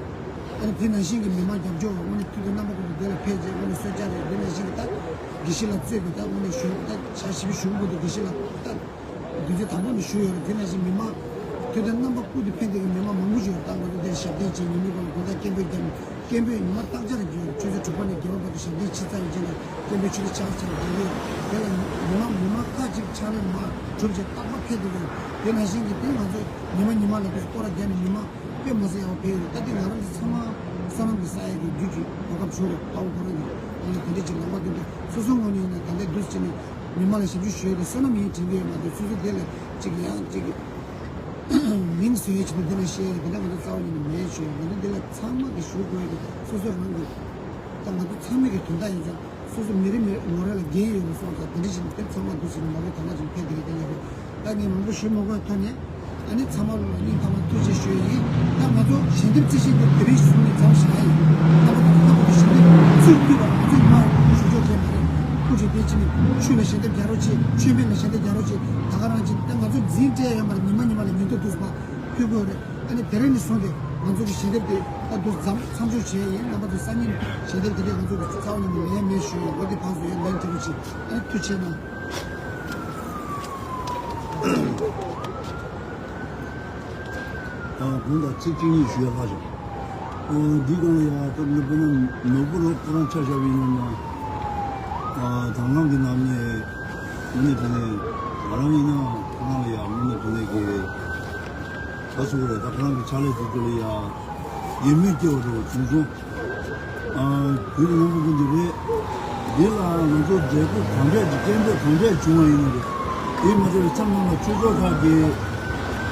ཨ་ནི་དེ་ནང་བཞིན་གྱི་མི་མང་རྒྱབ་སྐྱོར་འོག་དངོས་གནས་དུས་དང་རྣམ་པ་ཀུན་ཏུ་དེ་ལ་ཕེབས་རྗེས་དངོས་གནས་གསོལ་ཇ་རེད། དེ་ནང་བཞིན་གྱི་ད་དགེ་བཤེས་ལགས་གཙོས་པའི་ད་དངོས་གནས་ཞུ་ད་ཞག་བཞི་བཅུ་ཞུ་འགོ་དུ་དགེ་བཤེས་ལགས་ད་དུས་ཚོད་དང་པོ་ནས་ཞུ་ཡོད་རེད། དེ་ནང་བཞིན་མི་མང་དུས་དང་རྣམ་པ་ཀུན་ཏུ་ཕན་བདེ་གི་མི་མང་མང་པོ་ཞིག་ཡོད་རེད། ད་ང་ཚོ་འདིར་ཞབས་བརྟན་བྱེད་ཉིན་མོའི་སྐོར་ལ་དགོང་དག་སྐད་འབོད་བརྒྱབ་ནས་སྐད་འབོད་ཉི་མ་སྟག་ཅག་རེ་རྒྱུག་ཡོད་རེད། ཆུ་ཚོད་དྲུག་པ་ནས་བརྒྱད་པ་བར་དུ་ཞབས་བརྟན་ཕྱི་ཚར་བའི་རྗེས་ལ་སྐད་འབོད་ཆུ་ཚོད་ཆ་ཚང་རྒྱག་གི་ཡོད། དེ་ལ་མི་མང་མི་མང་ཁག་ཅིག་ཕྱག་ལས་མ་གྲུབ་ཅིག་རྟག་པར་ཕན་བདེ་གི་རེད། དེ་ནང་བཞིན་གྱི་དེ་ང་ཚོ་ཉི་མ་ཉི་མ་ལ་དུས་སྐོར་ར་བརྒྱབ་ནས་མི་མང་དཔེ་མ་སྲིད་ཡག་པོ་ཕེབས་ཡོད། ད་ལྟའི་ང་རང་ཚོ་ཚང་མ་བསོད་ནམས་ཀྱི་ས་ཡ་གི་རྒྱུད་ཀྱི་གོ་སྐབས་བྱུང་རེད། དཔའ་བོ་ཁོ་རང་གི་ཨ་ནི་དེ་འདྲ་ཅིག་ལངས་པ་དེ་འདྲ་སོ་སོའི་ངོས་ནས་ཡིན་ན་ད་ལྟའི་དུས་ཚོད་ནས་མི་མང་ལ་ཞབས་ཞུ་ཞུ་ཡ་དེ་བསོད་ནམས་ཡིན་དྲན་གྱི་ཡོད་མ་གཏོགས་སོ་སོ་དེ་ལ་ཅིག་ཡང་ཅིག་མིང་བཟོ་ཡ་ཅིག་དེ་འདྲ་བཤད་ཡ་དེ་འདྲ་ང་ཚོ་རྩ་བ་ཉིད་ནས་མེད་ཞུ་ཡ། ང་ཚོ་འདི་ལ་ཚང་མ་གི་ཞུ་དགོས་ཡ་དེ་སོ་སོ་རང་གི་ད་ང་ཚོ་ཚང་མ་གི་དོན་དག་ཡིན་ཙང་། སོ་སོ་མི་རེ་མི་རེ་ངོ་རེ་ལ་འགན་ཡོད་པ་སོང་ཙང་དེ་འདྲ་ཞིག་དེ་ཚང་མ་འདུག་ཟེར་ནས་མ་རེད། ད་ང་ཚོ་ཕན་བདེ་རེད་དེ་ཡོད་རེད། ད་ངས་མང་པོ་ཞུ་མ་དགོས་ཐོག་ནས་ཨ་ནི་ཚང་མ་ལ་སྙིང་ཐག་པ་ཐུགས་རྗེ་ཞུ་ཡ་ཡིན། ད་ང་ཚོ་ཞལ་འདེབས་རྩིས་ཞིབ་དེ་དེ་རིང་ཞུ་ནས་མཚམས་བཞག་ཡ་ཡིན། ད་ང་ཚོ་ད་ལྟ་བར་དུ་ཞལ་འདེབས་ཚུར་ཕུལ་བ་ང་ཚོ་ཉི་མ་ཞུ་ཆོག་བྱས་མ་རེད། ཁུ་ཆེ་དེ་ཕྱིན་ནས་ཆུ་ལ་ཞལ་འདེབས་རྒྱག་རོགས་བྱེད། མཆོད་འབུལ་ལ་ཞལ་འདེབས་རྒྱག་རོགས་བྱེད། ད་ག་རང་བྱེད། ད་ང་ཚོ་འཛིན་སྤྲད་ཡོད་མ་རེད། ཉི་མ་ཉི་མ་ལ་ཉིན་ཐོ་འདུག་ཟེར་བ། ཕུལ་དགོས་རེད། ཨ་ནི་དེ་རིང་ནས་བཟུང་སྟེ་ང་ཚོ་གི་ཞལ་འདེབས་དེ་ད་དུ་མཚམས་མཚམས་འཇོག་བྱས་ཡིན། རྣམ་པ་ཚོ་སང་ཉིན་ཞལ་འདེབས་དེ་འདྲས་ང་ཚོ་གི་རྩ་བ་ཉིད་ནས་ལེན་མེད་ཞུ་ཡིན། འོ་དེ་ཕར་བཟོ་ཡ་ལན་དེ་རུ་ཆེ། ཨ་ནི་ཐུགས་རྗེ་གནང་། ཨ་དགོངས་དག་ཚིག་གཅིག་གཉིས་ཞུ་ཡ་ལྷག་བྱུང་། ཨ་འདི་གང་ལ་ཡ་སྐབས་ནི་དཔེར་ན་ནོར་བུ་རོགས་ཁོ་རང་ཆ་བཞག་པའི་ཉམས་ན། ཨ་དང་བླངས་ཀྱི་ནང་ནས་དངོས་གནས་དྲང་གནས་ང་རང་ཡིན་ན་ཁོ་རང་ལ་ཡ་དངོས་གནས་དྲང་གནས་ཀྱི་ད་སུ་རེད། ད་ཁོ་རང་གི་ཕྱག་ལས་དེ་ཚོ་ལ་ཡ་ཡིད་མོས་སྐྱེ་བ་འདྲ་བོ་བྱུང་སོང་། ཨ་དུས་ཀྱི་རྣམ་པ་ཀུན་ཏུ་རེད། འདི་ལ་ང་ཚོ་མཛད་སྒོ་གང་འདྲས་ཀྱི་སྐད་འབོད་གང་འདྲས་བྱུང་བ་ཡིན་ན་རེད། དེ་མ་ཚད་མཚམས་ནང་ལ་ཆོས་ཚོགས་ཁག་གི་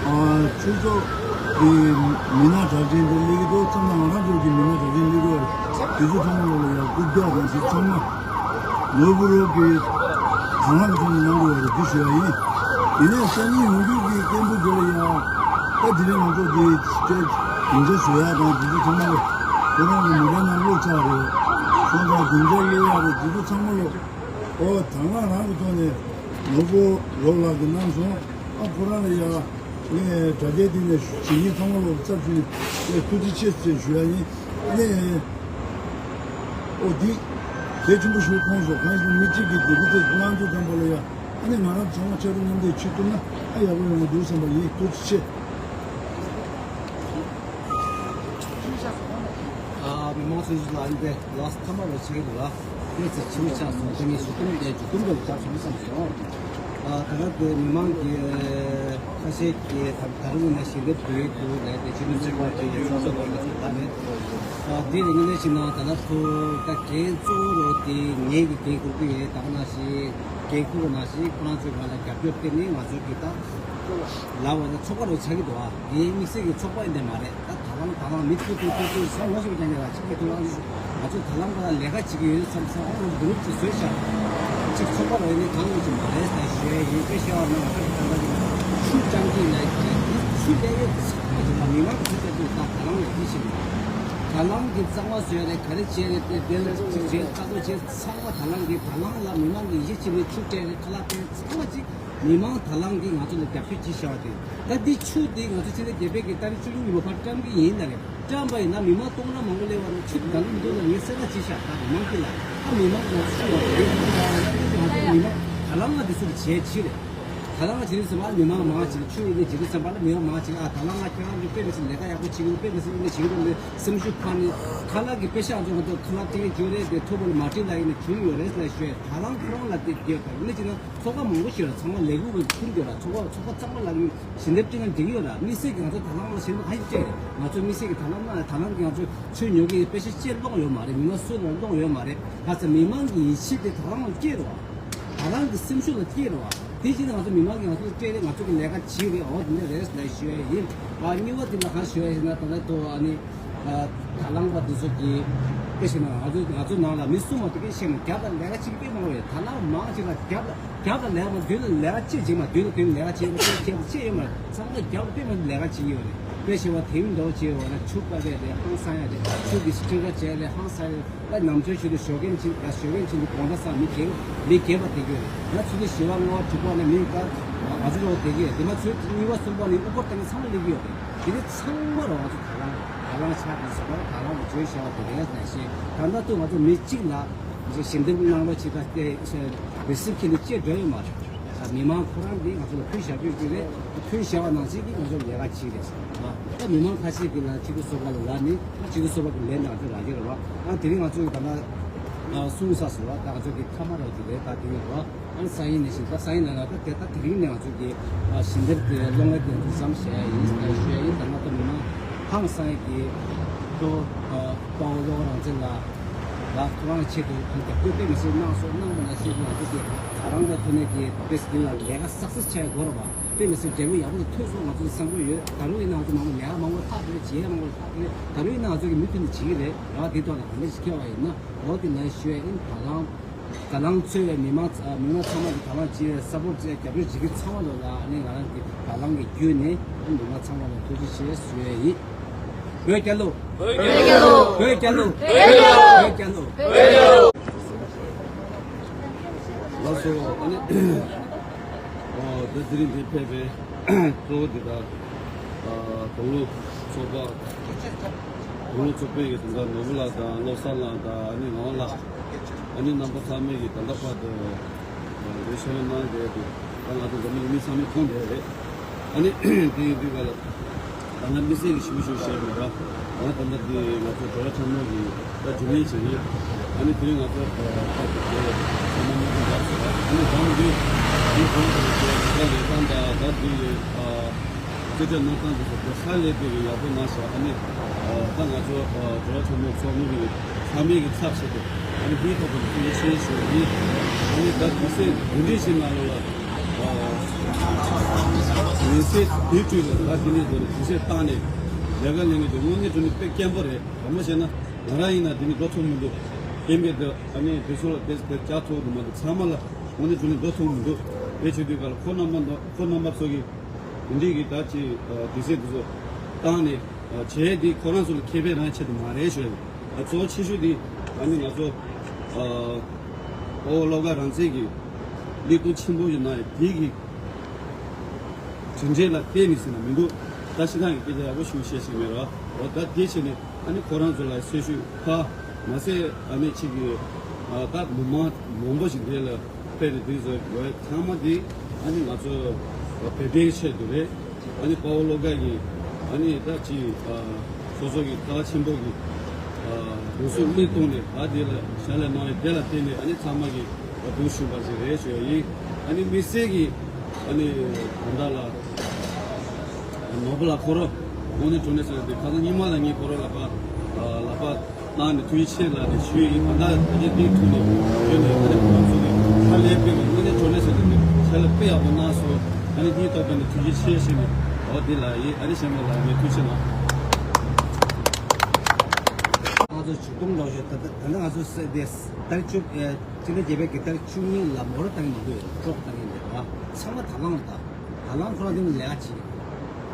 ཨ་ཆོས་ཚོགས་ཀྱི་མི་སྣ་གྲགས་ཅན་དེ་སླེབས་ཀྱི་འདུག་མཚམས་ནང་ང་རང་ཚོ་གི་མི་སྣ་གྲགས་ཅན་སླེབས་ཀྱི་ཡོད་རེད། དེ་ཚོ་ཚང་མ་ལོག་ལ་ཡ་རྐུབ་བཀྱག་དང་དེ་ཚང་མ་ནོར་བུ་རོགས་ཀྱི་དང་བླངས་ཀྱི་ཐོག་ནས་གནང་དགོས་པ་རེད། འདི་ཞུ་ཡ་ཡིན། ཡིན་ནའི་སང་ཉིན་ཡོང་རྒྱུ་གི་སྐད་འབོད་དེ་ལ་ཡ་ད་དེ་རིང་ང་ཚོ་འདི་སྐད་སྡིངས་ཆ་བཟོ་ཡ་དང་དེ་ཚོ་ཚང་མ་ལ་ཁོ་རང་གི་མི་སྒེར་ནང་བློ་ཆགས་རེད། སོང་ཙང་སྡིངས་ཆ་སླེབས་ཡ་རེད། དེ་ཚོ་ཚང་མ་ལ་ཨོ་དང་བླངས་རང་གི་ཐོག་ནས་ནོར་བུ་རོགས་ལགས་ཀྱིས་གནང་སོང་། ཨ་ཁོ་རང་ལ་ཡ། ངས་དྲ་རྒྱའི་སྟེང་ནས་བྱེད་མཁན་ཚང་མ་ལ་ཚབ་ཞུས་ནས་ངས་ཐུགས་རྗེ་ཆེ་ཟེར་ཞུ་ཡ་ཡིན། ཨ་ནི། ཨོ་འདི། གལ་ཆེན་པོ་ཞིག་མཐོང་སོང་། གང་ཡིན་མི་གཅིག་གིས་འདི་གི་ཚེ་གནང་རྒྱུ་ཙམ་པ་ལ་ཡ། ཨ་ནི་ང་རང་ཚང་མ་ཆ་རུ་མཉམ་འདེགས་བྱེད་ཐུབ་ན་ཨ་ཡག་པོ་ཡོང་གི་འདུག་བསམ་པ་ཡིན། ཐུགས་རྗེ་ཆེ། ཨ་མི་མང་ཚོས་ལ་འདི་ལགས་ཐ་མ་རུ་ཆགས་ཀྱི་འདུག་ལ། ཁྱེད་ཚོ་ཕྱི་མི་ཆགས་སོང་། དེ་ངས་ཞུ་གཏམ་དེ་མཇུག་སྡོམ་རུ་བརྒྱབ་བྱུང་བསམ་སོང་། ཨ་ད་ག་དེ་མི་མང་གི་ཁ་ཤས་ཀྱིས་ད་ད་རུང་ནས་ཞལ་འདེབས་བསྡུ་ཡས་འདུག་ལས་དེ་ཕྱི་མི་ཚོས་པ་དེ་ཡི་ཚོགས་གཙོ་དང་ཚོགས་ལ་ནས་ཨ་དེ་ཡིན་ནས་ཕྱིན་ན་ད་ལྟ་ཚོ་ད་འགན་གཙོ་བོ་རུ་དེ་ངེད་ཀྱི་འགན་འཁུར་གྱི་ཡོད། ད་ག་ནང་བཞིན་འགན་འཁུར་བ་ནང་བཞིན་ཁོ་རང་ཚོའི་བར་ལ་རྒྱབ་སྐྱོར་བསྟན་ནས་ང་ཚོའི་གི་ད་ལབ་པ་ན་ཚོགས་པ་རུ་ཆགས་ཀྱི་འདུག་ཨ་དེ་དམིགས་བསལ་གྱི་ཚོགས་པ་ཡིན་ནི་མ་རེད། ད་ད་ལམ་ད་ལམ་མི་ཐུག་ཐུག་ཐུག་ཐུག་ས་ངོ་ཤེས་པ་ཅན་གྱི་ལ་གཅིག་གི་ཐུག་ཨ་ང་ཚོ་ད་ལམ་ཁ་ལ་ལས་ཀ་བྱེད་ཀྱི་ཡོད་བསམ་ས་ཨ་ང་ཚོ་གུ་རུབ་ཅིག་བཟོས་ཤག་གཅིག་ཚོགས་པ་ར་ཡིན་ནི་གང་ཡིན་གྱི་མ་རེད་ཟེར་ཞུ་ཡ་ཡིན། དཔེ་བཤད་པ་ན་ང་ཚོ་ད་ལྟ་གི་ཆུ་རྐྱང་གི་ལས་ཀྱི་ཆུ་ལས་ཡོད་ཚང་མ་ཅིག་ལ་མི་མང་གི་ཆུ་ལས་དུས་ད་ད་ལམ་ལས་ཀྱི་ཞིག་ད་ལམ་གི་གཙང་མ་བཟོས་རེད། ག་རེ་བྱས་རེད། དེ་དེ་ལ་ཅིག་བྱས་ལྟ་རྟོག་བྱས་ཚང་མ་ད་ལམ་གི་ད་ལམ་ལ་མི་མང་གི་ཡིད་ཆེས་བྱས་ནས་ཆུ་སྤྲད་རེད། ཁ་ལག་སྤྲད་ཚང་མ་ཅིག་མི་མང་དང་བླངས་ཀྱིས་ང་ཚོ་ལ་རྒྱབ་སྐྱོར་བྱེད་བཞག་པ་དེ། ད་འདི་ཆུ་འདི་ང་ཚོ་ཕྱི་ཟླ་བརྒྱད་པའི་གི་ཏ་རིག་བཅུ་གཉིས་ཉིན་མོ་ཕར་བཀྲམ་གི་ཡིན་ལ་རེད། བཀྲམ་པ་ཡིན་ན་མི་མང་སྟོང་ཕྲག་མང་པོ་སླེབས་པ་རུ་ཆུ་འདི་ད་ལུགས་འདུག་ལ་ངས་གསལ་ཁ་བྱེད་བཞག་ད་མི་མང་གི་ང་ཚོ་ཆུ་ཡོང་བ་རེད། ང་ཚོ་མི་མང་ད་ལམ་ང་འདི་ཚོ་གི་བྱས་ཕྱིར་རེད། ད་ལམ་ང་བྱེད་དུས་ཙམ་པ་མི་མང་མང་བྱེད་ཆུ་ཡིན་ནས་བྱེད་དུས་ཙམ་པ་ལ་མི་མང་མང་བྱེད་ཨ་ད་ལམ་ང་ཁྱེད་རང་ཚོ་དཔེ་མི་སྲིད་ལས་ཀ་ཡག་པོ་བྱེད་ཀྱི་འདུག་དཔེ་མི་སྲིད་ཡིན་ནས་བྱེད་ཀྱི་འདུག་ལས་སེམས་ཤུགས་འཕར་ནས་ཁ་ལག་གི་དཔེ་ཤག་ཚོ་ང་ཚོ་ཁ་ལག་སྤྲད་ཀྱི་ཡོད་རེད། དེ་ཐུག་པ་ལ་མ་སྤྲད་ལ་ཡིན་ནས་བྱུང་ཡོད་རེད་ལ་ཞུ་ཡ་ད་ལམ་ཁོ་རང་ལ་དེ་དགོས་ད་ཡིན་ནས་བྱེད་ན། ཚོགས་པ་མང་པོ་ཞིག་ལ་ཚང་མ་ལས་འགུལ་བ་ཁུར་འདོད་ལ་ཚོགས་པ་ཚོགས་པ་གཙང་མ་ལ་ཞལ་འདེབས་སྤྲད་ན་འགྲིག་ཡོད་ལ། དམིགས་བསལ་གྱི་ང་ཚོ་ད་ལམ་ལ་ཞལ་འདེབས་ཧ་ཅང་སྤྲད་རེད། ང་ཚོ་དམིགས་བསལ་གྱི་ད་ལམ་ན་ད་ལམ་གྱི་ང་ཚོ་ཆོས་ཉོ་གི་དཔེ་ཆ་ཅེས་སློང་ཡོད་མ་རེད། མི་མང་སུ་ལ་སློང་ཡོད་མ་རེད། ཁ་ཚ་མི་མང་གི་ཡིད་ཆེས་དེ་ད་ལམ་ལ་སྐྱེས་རོགས། ད་ལམ་གྱི་སེམས་ཤུགས་ལ་སྐྱེས་རོགས། དེ་བཞིན་ང་ཚོ་མི་མང་གི་ང་ཚོ་སྤྲད་རེད། ང་ཚོ་གི་ལས་ཀ་བྱེད་རེད། འོ་དེ་འདྲ་རེད་ལ་ཞུ་ཡ་ཡིན། ཨ་གཉིས་པ་དེ་ལ་གང་ཞུ་ཡ་ཡིན་ན་ད་ལྟ་དུ་ཨ་ནི། དང་བླངས་པ་འདི་ཚོ་གིས་དཔེ་བཞག་ན་ང་ཚོ་ང་ཚོ་ནང་ལ་མི་གསུམ་མ་གཏོགས་སྐད་ཆ་བཤད་ན་རྒྱབ་ལ་ལས་ཀ་བྱེད་ཀྱི་དཔེ་མང་བ་ཡོད། དང་བླངས་མང་ཆེ་ལ་རྒྱབ་ལ་རྒྱབ་ལ་ལས་མ་མདུན་ལ་ལས་ཀ་ཅི་བྱེད་མ་མདུན་ལ་མདུན་ལ་ལས་ཀ་བྱེད་མ་ཅི་ཡོད་མ་ཚང་མ་རྒྱབ་ལ་དཔེ་མ་ལས་ཀ་བྱེད་ཀྱི་ཡོད་རེད། དཔེ་བཞག་པ་དེ་མིན་འདྲ་བོ་བྱེད་ཡོད་ན་ཆུ་བཀག་ཡ་རེད། ཧང་སང་ཡ་རེད། ཆུ་གི་སྤྲིན་ཁ་བྱས་རེད། ཧང་སང་ཡ་རེད། ད་ནམ་ཚོད་ཞིག་ཏུ་ཞོགས་ཀས་ཕྱིན་ད་ཞོགས་ཀས་ཕྱིན་དུས་དགོང་དག་སང་མི་རྒས་མི་རྒས་པ་བསྡད་ཀྱི་ཡོད་རེད། ཡང་ཚུལ་དུ་བཞི་པ་ལྔ་པ་དྲུག་པ་ནས་མི་ད་ང་ཚོ་ལོག་བསྡད་ཀྱི་ཡོད། དེ་མ་ཚོད་གཉིས་པ་གསུམ་པ་ནས་དབུ་སྐོར་བཏང་མཁན་ཚང་མ་སླེབས་ཀྱི་ཡོད་རེད། དེ་ནི་ཚང་མ་རང་ཚོ་ད་ལང་ད་ལང་ཆགས་ཀྱི་ཟེར་བ་ད་ལང་གི་བརྗོད་བྱ་བ་དེ་རེད་ནང་བཞིན་ད་ལྟ་དུ་ང་ཚོ་མི་གཅིག་ལ་ཞལ་འདེབས་གནང་རོགས་བྱེད་ད་དེ་རི་སིབ་ཁྱེར་ནས་བཅད་འགྲོ་ཡོད་མ་རེད། མི་མང་ཁོ་རང་གིས་ང་ཚོ་ལ་ཕུལ་བཞག་རྒྱུ་རྒྱུ་རེད། ཕུལ་བཞག་པ་ནང་བཞིན་གྱི་ང་ཚོ་ལས་ཀ་བྱེད་རེད། ད་མི་མང་ཁ་ཤས་ཀྱིས་ལ་སྤྱི་འཐུས་ཚོགས་པ་ལ་ལ་ནི་སྤྱི་འཐུས་ཚོགས་པ་གི་ལས་ནང་ཚོ་རག་གི་རེད་བ། ཨ་དེ་རིང་ང་ཚོ་གི་ད་ལྟ་གསུང་ས་སུ་བ་ད་ང་ཚོ་གི་མཐའ་མ་རག་གི་རེད། ད་དེ་ཡོད་བ། ཨ་ནི་སང་ཉིན་ནས་བཞིན་ད་སང་ཉིན་ནས་ལ་ད་དེ་ད་དེ་རིང་ནས་ང་ཚོ་གི་ཞལ་འདེབས་དེ་གློག་བརྙན་དེ་ཚོ་བཟོ་བཞག་ཡ་ཡིན་ཞུ་ཡ་ཡིན། ད་ང་ད་མི་མང་ཧང་སང་ཡ་གི་ཏོ་དཔའ་བོ་བློ་དགའ་རང་བཙན་ལགས་ལ་ཁོ་རང་ཆེད་དུ་ཨ་ནི་རྒྱབ་སྐྱོར་དཔེ་མི་སྲིད་གནང་སོང་། གནང་བ་ན་ཤེས་ཀྱི་ང་ཚོ་གི་ད་རང་གི་ཐོག་ནས་ཀྱི་དཔེ་སྲིད་ལ་ལས་ཀ་སག་སེ་སི་བྱ་ཡ་དགོས་རེད་བ། དཔེ་མི་སྲིད་འབྲས་བུ་ཡག་པོ་ཐོན་སོང་ང་ཚོ་བསམ་གྱི་ཡོད། ད་རུང་ཡིན་ན་ང་ཚོ་མང་པོ་ལས་ཀ་མང་པོ་ལྷག་གི་རེད། བྱེད་ཡ་མང་པོ་ལྷག་གི་རེད། ད་རུང་ཡིན་ན་ང་ཚོ་གི་མུ་མཐུད་ནས་བྱེད་ཀྱི་རེད། རེད་བ། དེ་ཐོག་ལ་ག་འདྲ་ཞིག་འཁེལ་བ་ཡིན་ན་འོ་དེ་ལ་ཞུ་ཡ་ཡིན། ད་རང་ད་ལང་གཙོས་པའི་མི་མང་ཚ- མི་མང་ཚང་མ་གི་ད་ལང་ཅི་སབ་པོར་ཊི་རྒྱབ་སྐྱོར་བྱེད་ཀྱི་ཚང་མ་ལོ་ལ་ཨ་ནི་ང་རང་གི་ད་ལང་གི་བརྒྱུད་ནས་མི་མང་ཚང་མ་ལ་ཐུགས་རྗེ་ཆེ་ཞུ་ཡ་ཡིན། བོད་རྒྱལ་ལོ། བོད་རྒྱལ་ལོ། བོད་རྒྱལ་ལོ། བོད་རྒྱལ་ལོ། ལགས་སོ། ཨ་ནི་ཨོ་ད་དེ་རིང་འདིར་ཕེབས་པའི་གཙོ་བོ་འདི་དག་དགུང་ལོ་ཚོགས་པ་དགུང་ལོ་ཚོགས་པའི་གི་དོན་དག་ནོར་བུ་ལགས་དང་བློ་བཟང་ལགས་དང་ཨ་ནི་ངག་དབང་ལགས། ཨ་ནི་རྣམ་པ་ཚང་མས་ཀྱི་ད་ལྟ་བར་དུ་ལས་བྱེད་ལ་གནང་བསྡད་དེ་ད་ང་ཚོ་འཛམ་གླིང་མི་ཚང་མས་མཐོང་བསྡད་རེད། ཨ་ནི་དེ་ཡིན་དུས་ག་ལ་ད་ལྟ་མི་སེར་གྱི་ཞུ་ཞུ་བྱས་མེད་པ་ང་ད་ལྟ་དེ་ང་ཚོ་གྲོགས་ཁྲ་མོ་གི་ད་རྒྱུན་ལས་བྱེད་ཡིན། ཨ་ནི་དེ་རིང་ང་ཚོ་ཁ་ཐུག་དེ་ཚང་མ་མི་ཚང་འདྲ་ཟེར་ཨ་ནི་ད་འདི་འདི་གོང་དུ་ད་ལས་ཁང་ད་ད་འདི་ཡི་རྩེ་གྲས་གནང་སྟངས་འདི་ཚོ་དེ་ཧ་ལས་པའི་ཡག་པོ་གནང་ཤག་ཨ་ནི་ད་ང་ཚོ་གྲོགས་ཁྲ་མོ་ཚོགས་མི་གི་ཚང་མའི་གི་ཚབ་བྱེད་དུ་ཨ་ནི་འདིའི་ཐོག་ཏུ་ཐུགས་རྗེ་ཆེ་ཞུ་ཡིན། ཨ་ནི་ད་དུས་ཚོད་འདི་འདྲའི་ཞིག་ནང་ལ་ཡིན་ཚེ་དུས་དུས་ལ་ད་དེ་ནས་དེ་ནས་དུས་ཚོད་བཏང་ནས་ལས་ཀ་ལས་ངེས་དེ་དངོས་གནས་དྲང་གནས་དཔེ་སྐྱེན་པོ་རེད། ག་མ་བྱས་ན་ང་རང་ཡིན་ན་དེ་ནས་འགྲོ་ཐུབ་མི་འདུག་སྐྱེན་པའི་དེ་ཨ་ནི་དེ་ཚོ་ལ་དེ་དེ་བཅའ་ཐུབ་འདུག་མ་འདུག་ཚང་མ་ལ་དངོས་གནས་དྲང་གནས་འགྲོ་ཐུབ་མི་འདུག་དེ་བྱེད་དུས་ག་ལ་ཁོ་རྣམ་པ་ཁོ་རྣམ་པ་ཚོ་གི་དེ་འདྲའི་གི་ད་ཅི་དུས་ཚོད་དེ་ཚོ་བཏང་ནས་བྱས་དེ་ཁོ་རང་ཚོ་ལ་ཁེ་ཕན་རང་ཆེད་དུ་མ་རེད་ཞུ་ཡ་ཡིན། གཙོ་བོ་ཆེ་ཤོས་དེ་ཨ་ནི་ང་ཚོ་ཨོ་བློ་དགའ་རང་བཙན་གྱི་ལས་དོན་ཆེན་པོ་ཡིན་ན་ཡང་དེ་གི་གྲུབ་འབྲས་ལ་བརྟེན་ནས་ཟེར་ན་མི་འདུག་ད་ཕྱི་ནང་གི་སྐད་ཆ་ཡག་པོ་ཞུ་བཤད་ཤེས་མེད་ར། འོ་ད་དེ་བྱས་ནས་ཨ་ནི་ཁོ་རང་ཚོ་ལ་གསོལ་ཞུ་ཕ་མ་ཟད་ཨ་ནི་གཅིག་གི་ད་མི་མང་མང་པོ་ཞིག་འདི་ལ་ཕེབས་ནས་དེ་ཚོ་ཡོད་ཚང་མ་དེ་ཨ་ནི་ང་ཚོ་བོད་པའི་ཆེད་དུ་རེད། ཨ་ནི་དཔའ་བོ་བློ་དགའ་གིས་ཨ་ནི་ད་ཅི་སོ་སོ་གི་རྩ་ཆེན་པོ་གི་དགོངས་ཚུལ་མིག་སྟོང་ནས་ད་དེ་ལ་ཞལ་ལས་གནང་བའི་དེ་ལ་བརྟེན་ནས་ཨ་ནི་ཚང་མ་གི་གདུང་ཞུགས་པ་ཞིག་རེད་ཞུ་ཡ་ཡིན། ཨ་ནི་དམིགས་བསལ་གྱི་ཨ་ནི་ད་ལྟ་ལ་ནོར་བུ་ལགས་ཁོ་རང་དངོས་གནས་དྲང་གནས་ཟེར་ན་དེ་ཁ་སང་ཉི་མ་ལ་ངས་ཁོ་རང་ལག་པ་ལག་པ་གནང་ནས་ཐུགས་རྗེ་ཆེ་ལབ་ནས་ཞུས་ཡིན། ད་ལྟ་ད་ཆ་འདིའི་ཐོག་ནས་བྱོན་ནས་ཨ་ནི་ཁོང་ཚོ་གི་ཧ་ལས་པའི་གི་དངོས་གནས་དྲང་གནས་ཟེར་ན་དེ་ཞལ་ལས་དཔེ་ཡག་པོ་གནང་སོང་། ཨ་ནི་འདིའི་ཐོག་ནས་ཐུགས་རྗེ་ཆེ་ཞུས་ནས་འོ་འདི་ལ་ཡིན། ཨ་ནི་གཞན་པ་ལ་ངས་ཐུགས་རྗེ་གནང་། ང་ཚོ་ཆིག་སྟོང་ལོ་ཤོད་ད་ལྟ་ང་ཚོ་ཟེར་དེ་ཟླ་བཅུ་སྤྱི་ཟླ་བརྒྱད་པའི་གི་ཟླ་བཅུ་གཉིས་ལ་མོ་ཊ་བཏང་གི་མ་འདུག་ཡོད་ཅོག་བཏང་གི་འདུག་ཨ། ཚང་མ་ད་ལང་ད་ད་ལང་ཁོ་རང་འདི་ནས་ལས་ཀ་བྱེད་ཀྱི་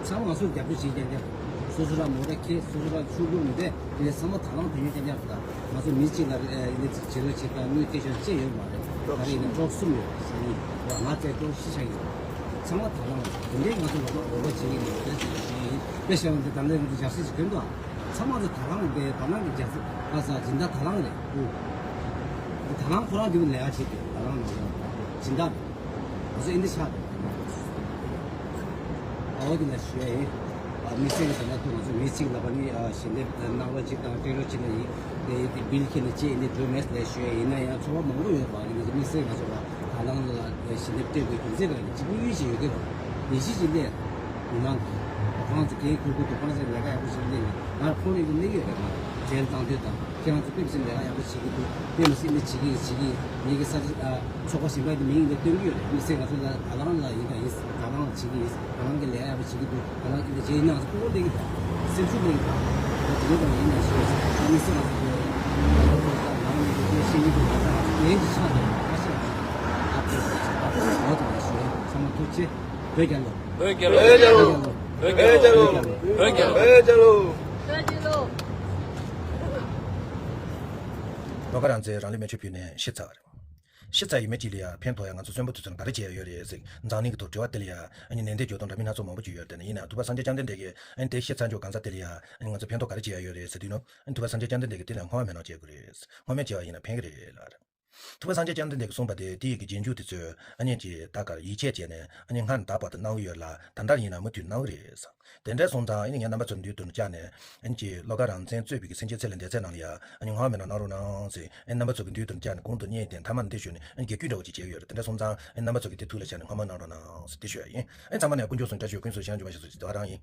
ཚང་མ་ང་ཚོ་རྒྱབ་སྐྱོར་བྱེད་ཀྱང་ཀྱང་སོ་སོ་ར་མོ་ཊ་ཁྱེར་སོ་སོ་ར་ཆུ་བླུགས་མི་འདྲ་དེ་ཚང་མ་ད་ལང་དེ་ཡོད་ཀྱང་ཀྱང་ད་ང་ཚོ་མི་གཅིག་ལ་ཡིན་ན་བྱེད་རོགས་བྱེད་དང་དངུལ་སྐྱེད་ཤོག་ཅེས་ཡོད་མ་རེད། ད་རེས་ཡིན་ན་ཅོག་གསུམ་ཡོད་ཟེར་ཡིན་ང་བཙལ་ཅོག་བཞི་ཆགས་ཡོད། ཚང་མ་ད་ལང་དེ་འདྲའི་ང་ཚོ་ལོག་པ་ལོག་པ་བྱེད་ཀྱི་མེད་པ་ཟེར་བྱེད་ཡིན། དཔེ་བཤད་པ་འདི་ད་ལན་ང་ཚོ་རྒྱབ་སྐྱོར་བྱེད་མཁན་དང་། ཚང་མ་ཚོ་ད་ལང་རེད། ད་ལང་གི་རྒྱལ་ས་ཨ་ས་སྦྱིན་བདག་ད་ལང་རེད། ཨུ། ད་ལང་ཁོ་རང་འདི་ལ་ལས་ཀ་བྱེད་དེ་ད་ལང་ནང་ལ་སྦྱིན་བདག་རེད། ང་ཚོ་ཨིན་དི་ཆགས་རེད། ཨ་འོ་དེ་ལ་ཞུ་ཡ་ཡིན། ཨ་དམིགས་བསལ་གྱི་ད་ལྟ་ང་ཚོ་མི་གཅིག་ལ་བ་ནི་ཨ་ཞལ་འདེབས་གནང་རོགས་གཅིག་དང་སྤྲད་རོགས་གཅིག་ལ་ཡིན། དེ་དེ་བིལ་ཁྱེར་ནས་ཅེས་ཨིན་དི་འགྲོ་མེད་ལས་ཞུ་ཡ་ཡིན་ན་ཡང་ཚོར་བ་མང་པོ་ཡོད་པ་ཡིན་ན་དམིགས་བསལ་ང་ཚོ་ལ། ད་ལང་ལ་ཞལ་འདེབས་སྤྲད་དགོས་རྒྱུ་མཚན་ག་རེ་གཅིག་དངོས་ཡོད་ཅིག་ཡོད་ཀྱི་རེད། ཉིན་ཤས་ཅིག་སླེབས། མི་མང་གིས་ཁོ་རང་ཚོ་འགན་འཁུར་གྱི་འདུག་ཁོ་རང་ཚོ་ལས་ཀ་ཡག་པོ་བྱེད་ཀྱི་འདུག་ང་ལ་ཕོན་རེ་གི་གླེང་ཡོད་རེད། ང་ལ་འགྲེལ་བཏང་དུས་དང་ཁྱེད་རང་ཚོ་དཔེ་མི་སྲིད་ལས་ཀ་ཡག་པོ་བྱེད་ཀྱི་འདུག་དཔེ་མི་སྲིད་ནི་བྱེད་ཀྱི་ཡིན་བྱེད་ཀྱི་ཡིན། ངེད་ཀྱི་ས་ཆ་ཚོགས་པ་གཞན་པ་དེ་མིང་ཡིན་ན་སྟོན་གྱི་ཡོད་རེད། དམིགས་བསལ་ང་ཚོ་ལ་ད་ལང་ལ་ཡིན་དང་ཡིན། ད་ལང་ལ་བྱེད་ཀྱི་ཡིན། ད་ལང་གི་ལས་ཀ་ཡག་པོ་བྱེད་ཀྱི་འདུག་ད་ལང་གི་ལས་བྱེད་ཡིན་ན་ང་ཚོ་ཕྲུ་གུ་གླེང་གི་འདུག་སེམས་ཤུགས་གླེང་གི་འདུག་དེ་འདྲ་ཡིན་ན་ཞེས་ཨ་ནི་སི་ལ་སོགས་པའི་ལོ་ཚོད་ལ་ནང་ནས་ཡོད་པའི་ཤེས་ཡོན་གྱི་ལག་ཆ་ལ་དེའི་ཆ་ནས་ཁ་ཤས་ལ་ཨ་ཕེ་ཟེར་བ་ལོ་ཚོད་ལ་ཞུ་ཡ་ཚང་མ་ཐུགས་རྗེ་བོད་རྒྱལ་ལོ། བོད་རྒྱལ་ལོ། བོད་རྒྱལ་ལོ། བོད་རྒྱལ་ལོ། བོད་རྒྱལ་ལོ། བོད་རྒྱལ་ལོ། བློ་དགའ་རང་བཙན་རང་ལུས་མེ་མཆོད་ཕུལ་ནས་ཤི་ཚར། ཤི་ཚར་ཡོད་མེད་ཅིག་ལ་ཡང་ཕན་ཐོགས་ཡ་ང་ཚོ་གསོན་པོ་དུས་ཚོད་ལ་ག་རེ་བྱས་ཡོད་རེད་ཟེར་འཛམ་གླིང་གི་ཐོག་དྲི་བ་དེ་ལ་ཡང་ཨ་ནི་ནན་ཏན་བརྗོད་སྟངས་འདྲ་མིན་སྣ་ཚོགས་མང་པོ་ཅིག་ཡོད་རེད། དེ་ནས་ཡིན་ན་ཐུབ་པ་སངས་རྒྱས་བཅོམ་ལྡན་འདས་ཀྱིས་ཨ་ནི་དེ་ཤི་ཚར་འཇོག་གང་ཚ་དེ་ལ་ཡང་ཨ་ནི་ང་ཚོ་ཕན་ཐོགས་ག་རེ་བྱས་ཡོད་རེད་ཟེར་དུས་ནོ། ཨ་ནི་ཐུབ་པ་སངས་རྒྱས་བཅོམ་ལྡན་འདས་ཀྱིས་དེ་ལ་སྔོན་མ་མེད་ནོ་བྱེད་དགོས་རེད། སྔོན་མ་བྱས་པ་ཡིན་ན་ཕན་གི་རེད་ལ། ཐུབ་པ་སངས་རྒྱས་བཅོམ་ལྡན་འདས་ཀྱི་གསུངས་པ་དེ་དེ་ཡི་གི་རྗེས་འཇུག་དེ་ཚོས་ཨ་ནི་ཅི་ད་གར་ཡིད་ཆེས་བྱས་ནས་ཨ་ནི་སྔར་ནས་ད་བར་དུ་གནང་གི་ཡོད་ལ་ད་ལྟར་ཡིན་ན་མུ་མཐུད་གནང་གི་རེད་ཟེར། དེ་འདྲ་སོང་ཙང་ཨ་ནི་ངས་རྣམ་པ་ཚོར་མདུན་དུ་བཅར་ནས་ཨ་ནི་ཅི་བློ་དགའ་རང་བཙན་གཙོས་པའི་གི་སེམས་ཅན་ཚེ་ལས་འདས་ཚེ་ནང་ལ་ཡ་ཨ་ནི་སྔོན་མ་མེད་ནོ་གནང་རོགས་གནང་ཟེར་ཨ་ནི་རྣམ་པ་ཚོ་གི་མདུན་དུ་བཅར་ནས་གོང་དུ་སྙན་ཏེ་མཐའ་མ་འདི་ཞུས་ནས་ཨ་ནི་རྒྱལ་རྒྱུད་འདྲ་བོ་ཅིག་བྱས་ཡོད་རེད། དེ་འདྲ་སོང་ཙང་ཨ་ནི་རྣམ་པ་ཚོ་གི་དེ་ཐུགས་ལ་བཞག་ནས་སྔོན་མ་གནང་རོགས་གནང་ཟེར་དེ་ཞུ་ཡ་ཡིན། ཨ་ནི་ཚང་མ་ནས་དཀོན་མཆོག་གསུམ་བཀྲ་ཤིས་ཀུན་སོང་ཞང་འཇུ་མ་ཞིག་སོ་ཅིག་ད་ག་རང་ཡིན།